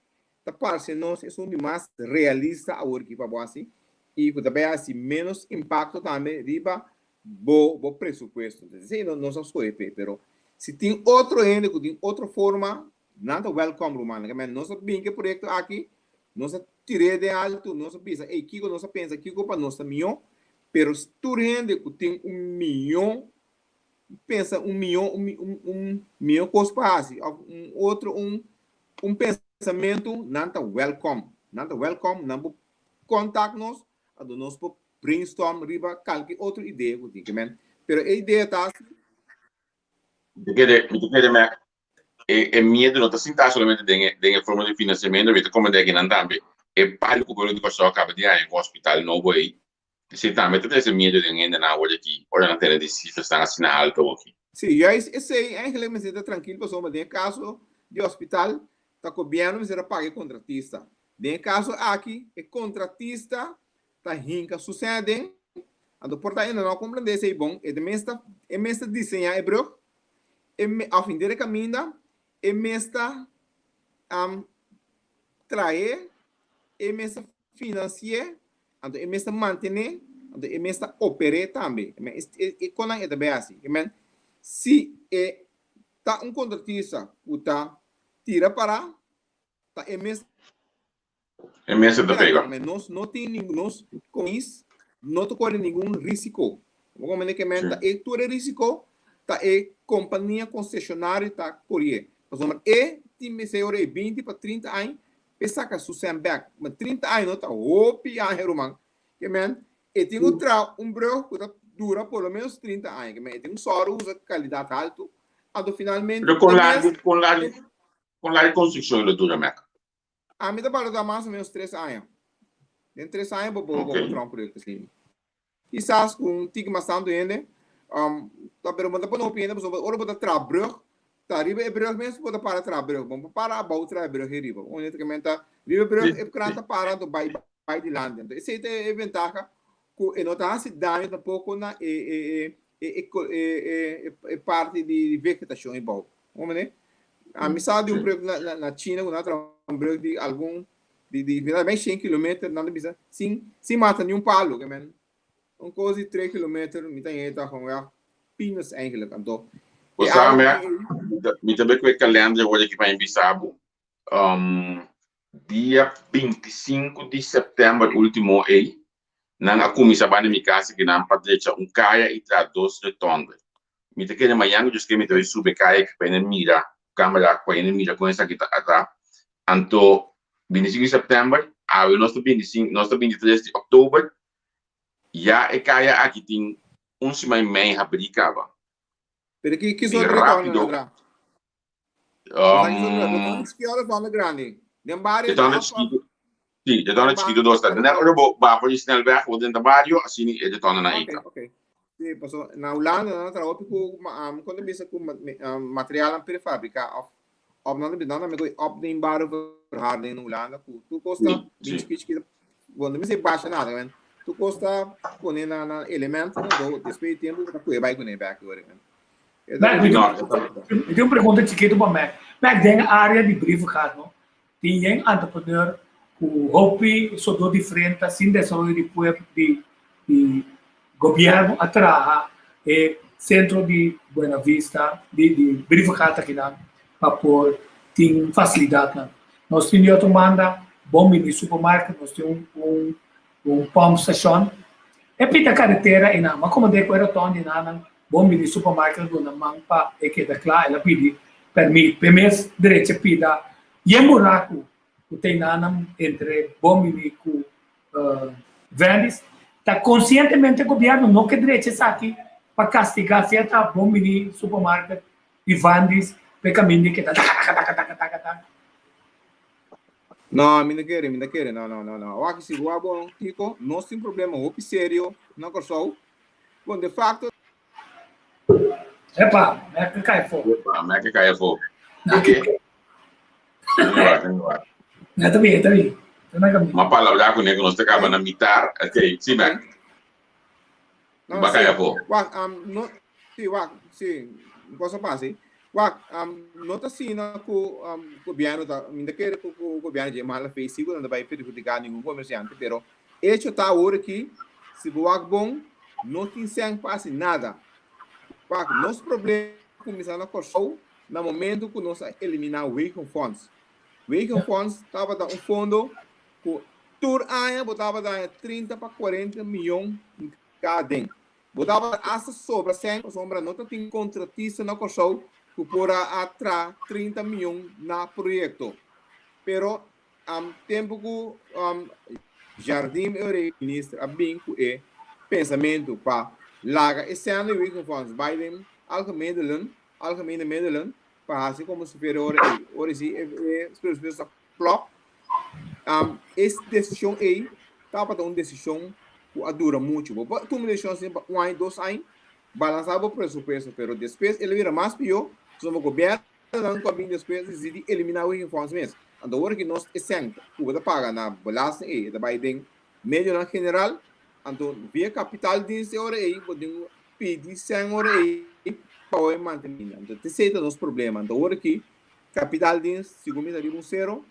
Speaker 2: ta parse nos esun di mas realista awor ki pa bo hasi i ku ta bai hasi ménos impakto tambe riba bo bo presupuesto. Entonces esei nos a skohe p'e, pero si tin otro hende ku tin otro forma, nan ta wèlkòm rumannan. Ke men nos a bin ku e proyekto aki, nos a tir'é den altu, nos a bisa ey kiko nos a pensa, kiko pa nos ta mihó, pero tur hende ku tin un mihó pensa un mihó un un mihó kos pa hasi òf un otro un un pensamentu nan ta wèlkòm nan ta wèlkòm nan por kòntak nos anto nos por brainstorm riba kalke otro idea ku tin ke men pero e idea ta si.
Speaker 1: Mi ta kere mi ta kere mèk e e miedu no ta sintá solamente den e den e forma di finansiamentu mi ta komprendé akinan tambe e palu ku pueblo di Kòrsou a kaba di haña ku hospital nobo ei Esei tambe ta trese miedu den hendenan awor aki ora nan tene di sifrasnan asina alto awoki.
Speaker 2: Sí, juist esei eigenlijk mester ta trankil pasobra den e kaso di hospital ta gobièrnu mester a paga e kontratista. Den e kaso aki e kontratista ta hinka su sèn aden, anto por ta e no a komprendé esei bon, e mes ta e mes ta diseñá e brug, e òf henter e kaminda, e mes ta trahe, e mes ta finansi'é, anto e mes ta mantené, anto e mes ta oper'é tambe. E men, e, e konan e ta bai hasi. E men, si e ta un kontratista ku ta tira pará, ta e mes
Speaker 1: E mes ta pega.
Speaker 2: Men, nos no tin ningun, nos komis no ta kore ningun risiko. Bo komprende ke men ta e tur e risiko ta e kompania konseshonario ta korié. Pasobra e tin mester ora e 20 pa 30 aña P'e saka su sèn bèk. Ma 30 aña no ta hopi aña ruman. Ke men, e tin ku traha un brug ku ta dura por lo menos 30 aña. Ke men, e tin ku sòru usa kalidat haltu. Anto finalmente
Speaker 1: Pero kon largu, kon largu, kon largu e konstrukshon lo dura, Mek?
Speaker 2: Ami ta balotá mas o menos tres aña. Den tres aña bo por bo por traha un proyekto asina. Kisas ku un tiki mas tantu hende, ta pero bo ta pone hopi hende pasobra ora bo ta traha brug, ta riba e brug mes bo ta para traha brug, bo no por para abou traha e brug ei riba. Únikamente ta riba e brug e kran ta para anto bai bai dilanti. Anto esei ta e ventaha ku e no ta hasi daño tampoko na e e e e e parti di vegetashon ei bou. Bo mende? Ami sa di un proyekto na na China ku nan a traha un brug di algun di di mi ta bai shen kilometer nan ta bisa sin sin mata ni un palo ke men un kos di tres kilometer mi ta hei ta gewoon ja peanuts eigenlijk anto
Speaker 1: Bo
Speaker 2: e
Speaker 1: sa
Speaker 2: awa
Speaker 1: me
Speaker 2: ei
Speaker 1: mi ta bai ku e kalender awor aki pa mi bisa bo um dia 25 di september ultimo ei nan a kuminsá banda mi kas aki nan pa drecha un kaya i traha dos rotonde. Mi ta kere mañan ku Dios ke mi ta bai subi e kaya pa hende mira kamera pa hende mira kon esaki ta ata. Anto 25 di sèptèmber, awe nos ta 25 nos ta 23 di òktober, ya e kaya aki tin un siman i mei habrí kaba.
Speaker 2: Pero ki ki
Speaker 1: Bin
Speaker 2: soort retorno
Speaker 1: rápido.
Speaker 2: na dra? Um, chikito of ronde grandi? Den barrio
Speaker 1: de chiquito. Sí, de ronde chiquito dos. Den ora bo ba voor die snelweg, bo den barrio, así ni de ronde na ita.
Speaker 2: Okay, Sí, paso na Hulanda nan traha hopi ku um, kon bisa ku um, material prefabricá of of nan bisa nan me opneembare verharding in Hulanda ku tur kosta bin chikito chikito. Bon, no mi basha nada, men. Tur kosta pone na na elemento, do después de tempo ta kue bai kuné back hoor.
Speaker 3: Mac, mi tin un pregunta chikitu pa Mac. Mac, den área di Brievengat, no, tin yen entrepreneur ku hopi sodó di frenta sin desaroyo di pueblo, di di gobièrnu a traha e sentro di Buena Vista, di di Brievengat akinan pa por tin fasilidatnan. Nos tin di otro banda Bon Bini Supermarket, nos tin un un un pump station. E pita karetera einan, m'a komand'é ku e raton di nanan Bon bini supermarket a duna man pa e keda kla, el a pidi permit p'e mes drecha pida yen buraku ku ta enanan entre Bon Bini ku Vendis. Ta konsientemente gobièrnu no ke drecha esaki pa kastigá sierta Bon Bini supermarket i Vandis p'e kaminda e keda taka taka taka taka taka.
Speaker 2: No, mi no kere, mi no kere, no, no, no, no. Wak si bo a bon, Kiko, nos tin problema hopi serio na Kòrsou. Bon, de facto.
Speaker 3: Epa, me que cai fo.
Speaker 1: Epa, me que cai fo. Ok.
Speaker 3: Ya está bien, está bien.
Speaker 1: Ma palabra con que nos te acaba na mitar. Ok, sí, Mac.
Speaker 2: No,
Speaker 1: Ba cai afo.
Speaker 2: Wak, um, no, sí, wak, sí, cosa pasa. Wak, um, no ta sina ku um, gobierno ta, minda kere ku, ku gobierno je mala fe, sigo no bai perjudicar ningún comerciante, pero Echo ta awor aki, si bo wak bon, no tin sèn pa hasi nada. Wak, nos problema a kuminsá na Kòrsou na momentu ku nos a eliminá Wegenfonds. Wegenfonds tabata un fondo ku tur aña bo tabata haña 30 pa 40 miyon hinká aden. Bo tabata asta sobra sèn pasobra no ta tin kontratista na Kòrsou ku por a traha 30 miyon na proyekto. Pero Tempu ku Jardim Eureka minister a bin ku e pensamentu pa laga e sèn di Wegenfonds bai den algemene algemene middelen pa hasi komo si fuera ora ei ora si e presupuesto ta klòp. E desishon ei tabata un desishon ku a dura muchu. Bo por tuma desishon asina pa un aña dos aña balansá bo presupuesto pero despues el a bira mas pió pasobra gobièrnu Nan ku a bin despues disidi eliminá Wegenfonds mes. Anto ora ki nos e sèn ku bo ta paga na belasting ei e ta bai den medionan general, anto via kapitaldienst e ora ei bo tin ku pidi sèn ora ei pa bo e mantené. Anto esei ta nos problema. Anto ora ki kapitaldienst segun mi ta riba un sero,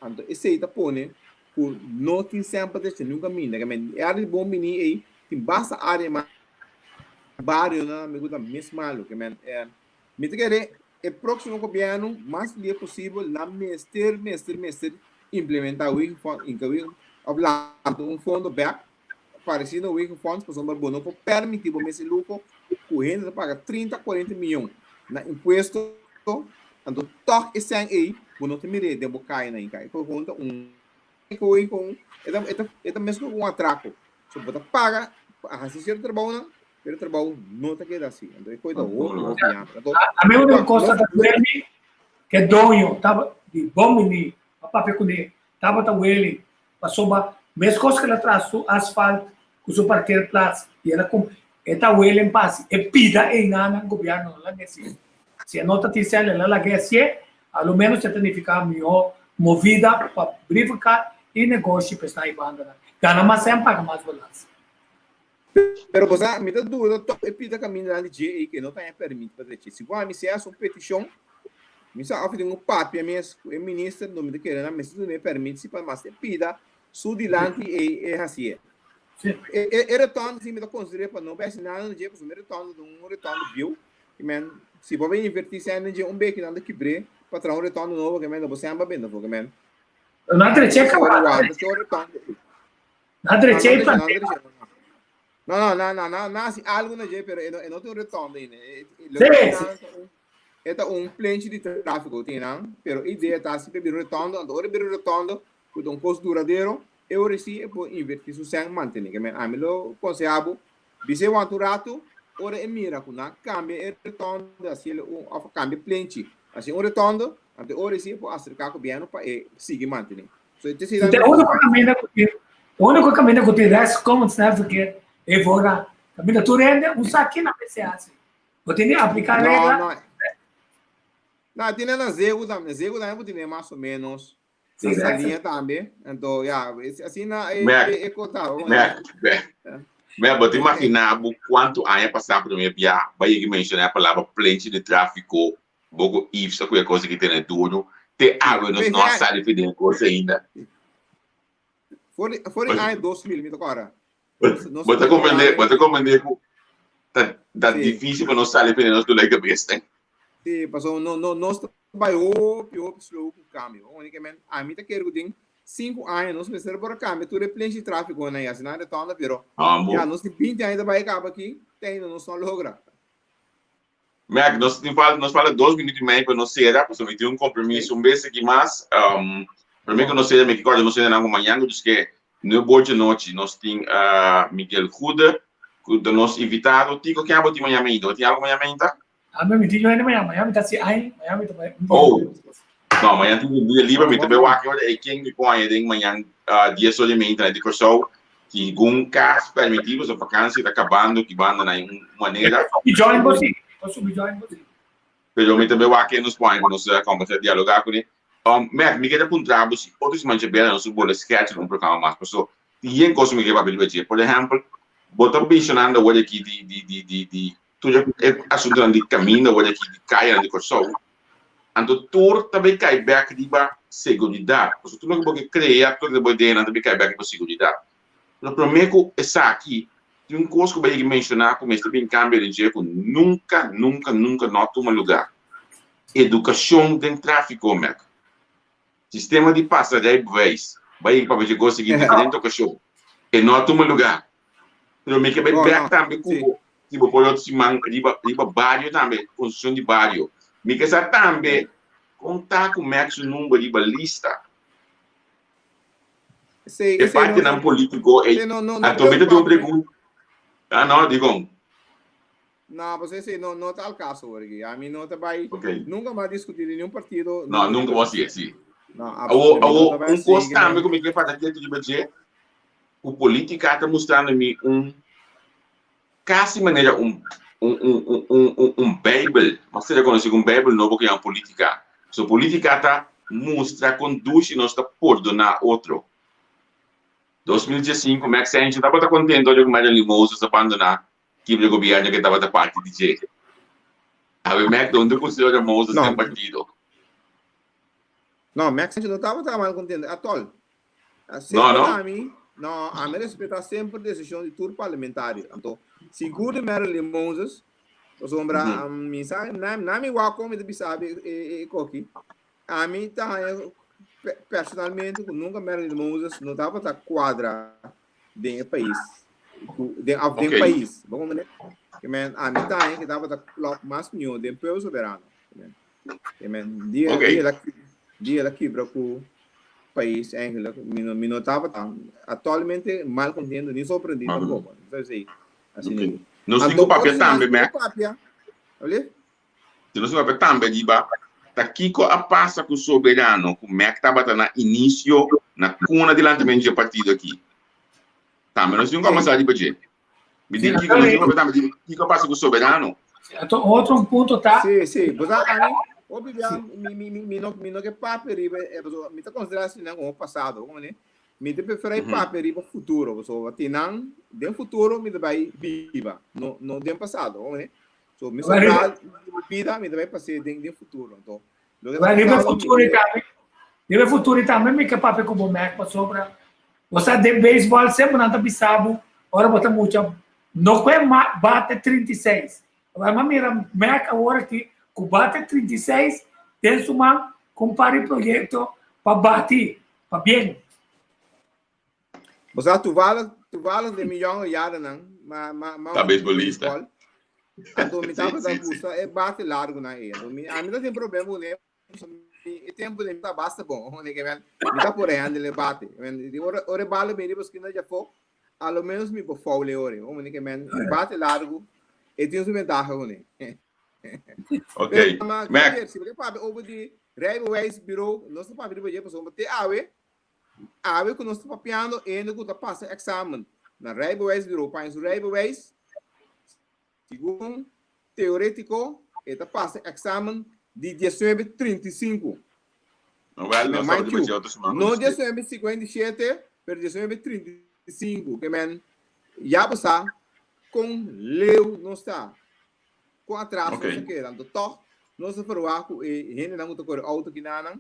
Speaker 2: anto esei ta pone ku no tin sèn pa drecha niun kaminda. E área di Bon Biní ei tin basta área mas barionan amigu ta mes malu. Mi ta kere e próksimo gobièrnu mas lie posibel nan mester mester mester implementá Wegenfonds inka wegen òf lanta un fondo bèk paresido na Wegenfonds pasobra bo no por pèrmití bo mes e luho ku hende ta paga 30 40 mion na impuesto anto tòg e sèn ei bo no ta mir'é den bo kaya na inka e kon ta un e ta meskos ku un atrako so bo ta paga pa hasi sierto trabounan Pero e trabou no ta keda asi. Anto e koe ta hopi, hopi yamber. Anto,
Speaker 3: A mi un cosa ta duermi ke doño taba di bon bini a papia kuné tabata willing pasobra meskos ke el a traha su asfalt ku su parkeerplaats i el a kum e ta willing pa hasi e pida einan gobierno no laga hasié. Si e no ta tin sèl el a laga hasié a lo menos e ta nifiká mihó movida pa brievenkaart i negoshi pa esnan i bandanan gana mas sèn paga mas balans.
Speaker 2: Pero bo sa, mi ta duda tòg e pida kamindanan di dje ei ke no ta haña pèrmit pa drechi. Si bo a mi sea un petishon, mi sa òf tin un papia mes ku e minister, no mi ta kere nan mester duna e pèrmit si pa mas e pida su dilanti ei e hasié. E e retòrno si mi ta konsider'é pa no bai hasi nada na dje pasobra mi retòrno ta un retòrno bieu ke men si bo bai invertí sèn den dje un beki nan ta kibr'é pa traha un retòrno nobo ke men lo bo sèn pa benta afó ke men.
Speaker 3: Nan drechi e kaba.
Speaker 2: Wanta su retòrno.
Speaker 3: Na drecha e plantera.
Speaker 2: No, no, na, na, na, na hasi algo na dje, pero e no, e no tin un rotonde ainda. E, e, lo que
Speaker 3: Sí,
Speaker 2: nan ta un, e ta un plenchi di tráfiko tin nan, pero e idea ta si pa bira un rotonde, anto ora e bira un rotonde, ku ta un kos duradero, e ora sí e por invertí su sèn mantené. Ke men ami lo konsehá bo, bis'é wanta un ratu, ora e mira ku nan kambia e rotonde, hasiel un, òf kambia e plenchi, hasi un rotonde, anto e ora sí e por aserká gobièrnu pa e sigui mantené.
Speaker 3: E úniko kaminda ku tin, e úniko kaminda ku tin rèks komend snelverkeer e vora kaminda tur hende un sa kina mester hasi. Bo tin di apliká regla.
Speaker 2: No, no. No, tin na Zegu tambe. Zegu tambe bo tene mas o menos. Na Saliña tambe. Anto, ya, asina e e kos ta.
Speaker 1: Mac, Mac, bo ta imaginá bo kuantu aña pasá promé bia bo a yega menshoná e palabra plenchi di tráfiko Boko Yves a ku e kos aki tene duru, te awe nos no a sali fi den e kos ainda.
Speaker 2: For di, for di aña 2000 mi ta kòrda.
Speaker 1: Bo ta komprendé, bo ta komprendé ku ta ta difísil pa nos sali fi den nos dolor di kabes ten.
Speaker 2: Sí, pasobra no, no, nos ta bai hopi, hopi slow ku kambio. Únikamente, ami ta kere ku den sinku aña nos mester por a kambia tur e plenchi di tráfikonan ei, asina retondo, pero ya nos tin binti aña ta bai kaba aki, te ainda nos no a logra.
Speaker 1: Mac, nos tin falta, nos falta dos minuut i mei pa nos sera, pasobra mi tin un compromiso un bes aki mas. Um, prome ku nos sera, mi ke kòrda nos sera nan ku mañan, ku ke nuebe or djanochi nos tin uh, Miguel Goede, ku ta nos invitado. Tico, ken abo tin mañan mainta? Bo tin algo mañan mainta?
Speaker 3: Ame, mi tin yo mañan, mañan mi ta si ai, mañan mi ta bai.
Speaker 1: Oh, no, mañan tin un dia liber, mi ta bai wak ora ei ken mi pon den mañan uh, dies or di mainta na di Kòrsou. Ningun kas permití pasobra vakansi ta kabando ki banda na un manera.
Speaker 3: Mi join bo si, mi subi join bo si.
Speaker 1: Pero mi tambe wak nos pon pa nos kombersa dialogá kuné. Um, Mac, mi keda puntra bo si otro siman djabera nos por bole schedule un programa mas paso tin yen kos ku mi ke papia riba dje. Por ehèmpel, bo ta menshonando awor aki di di di di di tur e asuntunan di kaminda awor aki di kayanan di Kòrsou. Anto tur ta bay kai bek riba seguridat. Pasobra tur loke bo ke krea, tur loke bo ideanan ta bay kai bek riba seguridat. Pero prome ku esaki, tin un kos ku bo a yega menshoná ku mester bin kambia den dje ku nunka, nunka, nunka no a tuma lugá. Edukashon den tráfiko, Mek. Sistema di pasa rijbewijs, bo a yega papia dje kos aki diferente okashon. E no a tuma lugá. Pero mi ke bai bek tambe ku bo, si bo por otro siman riba riba bario tambe, konstrukshon di bario. Mi ke sa tambe kon ta ku Max su number riba lista. E partinan polítiko ei. Anto mi ta duna un pregunta. Ah no, dikon?
Speaker 2: No, pues esei no no ta al kaso awor aki. Ami no ta bai nunka mas diskutí di niun partido.
Speaker 1: No, nunka bo hasié, sí. No, Awor, awor un kos tambe ku mi ke fata ketu riba dje, ku politica ta mustrando mi un casi manera un un un un un un un bijbel, mas ta reconoci cu un bijbel nobo cu yama politica. So politica ta mustra con dushi nos ta pordona otro. 2015 Max Sanchez tabata contento ora cu Marilyn Moses a bandona kibra gobierno cu tabata parti di dje. Awe Max donde pusieron Moses den partido?
Speaker 2: No, Max Sanchez no tabata mal contento at all. No, no. Ami, no, ami respetá semper desishon di tur parlamentario. Anto, sigur di Marilyn Moses, pasobra mm -hmm. mi sa, na, na mi wak mi ta bisa e, e, e koki. Ami ta haña personalmente ku nunka Marilyn Moses no tabata kuadra den e pais. Den, of den okay. pais. Bo komprende? Ke men, ami ta haña ke tabata klop mas mihó den Pueblo Soberano. Ke men, dia, okay. dia, dia la kibra ku pais eigenlijk. Mi no, mi no tabata actualmente mal contento ni sorprendido mm. tampoco. Entonces, así
Speaker 1: okay. Nos tin papia tambe, me. Papia. Vale? Si nos papia tambe riba ta kiko a pasa ku Soberano ku MEC tabata na inicio na kuna di lantamento di partido aki. Tambe nos tin ku riba dje. Mi di kiko nos tin papia tambe riba kiko a pasa ku Soberano.
Speaker 3: Otro, otro punto ta.
Speaker 2: Sí, sí. Pues a mi, hopi bia, mi, mi, mi, mi no, mi no ke papia riba, eh, paso, mi ta considera asina como pasado, como ne? Mi ta prefera mm -hmm. papia riba futuro, paso, tinan, den futuro mi ta bai biba, no, no den pasado, como ne? So, mi sobra bida, mi ta bai pasé den, den futuro. Anto,
Speaker 3: lo ke ta riba futuro i tambe, riba futuro i tambe mi ke papia ku bo mek pasobra bo sa den beisbòl semper nan ta bisa bo ora bo ta mucha no kue bate 36. Awor mi a mira mek awor aki ku bate 36 den su man ku un par di proyekto pa bati pa bien.
Speaker 2: Bo sa toevallig. Toevallig den mi jonger jarennan, ma ma ma
Speaker 1: Ta beisbolista.
Speaker 2: Anto mi tabata gusta e bate largo nan ei. Anto mi ami no tin problema ku ne, e tempo den mi ta basta bon. Mi ta por handle e bate. Ora ora e bala bini riba skina djafó, a lo menos mi por foul e ora. Ke men e bate largo e tin su ventaha kuné.
Speaker 1: Ok.
Speaker 2: Pero, ma,
Speaker 1: Mac.
Speaker 2: Javier, si bo ke papia over di rijbewijsbureau, nos ta papia riba dje pasobra te awe, awe ku nos ta papiando hende ku ta pasa examen na rijbewijsbureau pa haña su rijbewijs, segun teorétiko e ta pasa examen di diesnuebe 35.
Speaker 1: No, wel, nos
Speaker 2: Mind
Speaker 1: tabata
Speaker 2: you,
Speaker 1: riba dje otro siman ku
Speaker 2: no
Speaker 1: nos ke.
Speaker 2: 1957, pero 1935. Ke men, ya bo sa kon leu nos ta. Kon atras nos a keda. Anto tòg nos a ferwagt ku e hendenan ku ta kore outo kinanan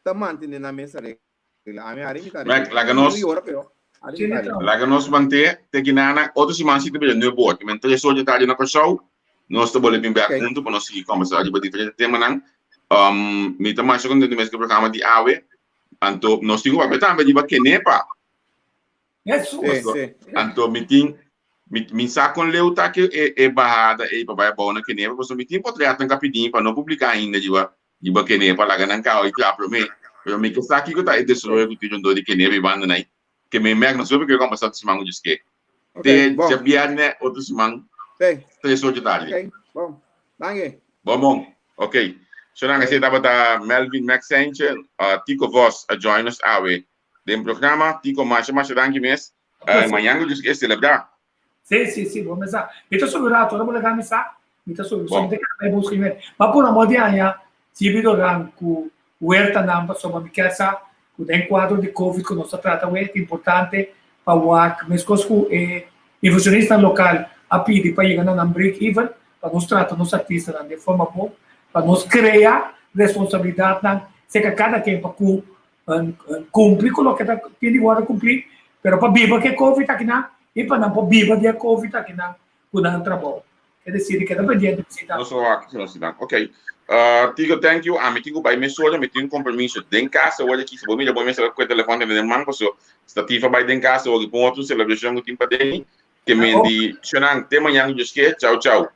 Speaker 2: ta mantené nan mes regla. Ami ari mi ta
Speaker 1: Mike, laga nos
Speaker 2: yora pero ari mi ta ari.
Speaker 1: Laga nos manté te kinanan. Otro siman si ta bira nuebe or. Kimen tres or di tardi na Kòrsou nos ta bolbe bin bèk huntu pa nos sigui kòmbersá riba diferente temanan. Mi ta masha kontentu mes ku e programa di awe. Anto nos tin ku papia tambe riba Kenepa. Anto mi tin, mi, mi sa kon leu ta ke e, e bahada ei pa bai abou na Kenepa, pasobra mi tin potretnan ka pidi pa no publiká ainda riba, riba Kenepa, laga nan kaba i kla promé. Pero mi ke sa kiko ta e desaroyo ku tin rondó di Kenepa i banda nai. Ke mi mèk nos hopi ke kòmbersá otro siman ku djis ke. Te djabièrnè otro siman, tres or dje tardi. Bon bon. Ok. Shonnan, esei tabata Melvin Mac Saintje, Tico Vos a join nos awe Den programa Tico masha masha danki mes. Mañan cu Dios ke celebra.
Speaker 3: Si, si, si, bo mesa. Mi ta subi rato, ora bo laga mi sa, mi ta subi. So mi ta keda bai busca imer. Ma pura mo di aña, si Doran cu huertanan pasobra mi kier sa cu den cuadro di Covid cu nos ta trata awe, ta importante pa wak mescos cu e inversionistanan local a pidi pa yega na nan break even, pa nos trata nos artistanan den forma bon, pa nos crea responsabilidadnan cerca cada ken pa cu Cumpli cu loke ta tin di wordo cumpli, pero pa biba cu e covid akinan y pa nan por biba di e covid akinan cu nan trabou. Es decir, di keda pendiente bisita.
Speaker 1: Nos lo wak si nos tin nan. Ok. Tigo, thank you. Ami tin cu bay mesora, mi tin un compromiso den cas awor aki. Si bo mira bo mester cu e telefon tene den man paso Statifa bay den cas awor aki pa un otro celebracion cu tin paden. Ke men di, Shonan, te mañan cu Dios ke. Chao, chao.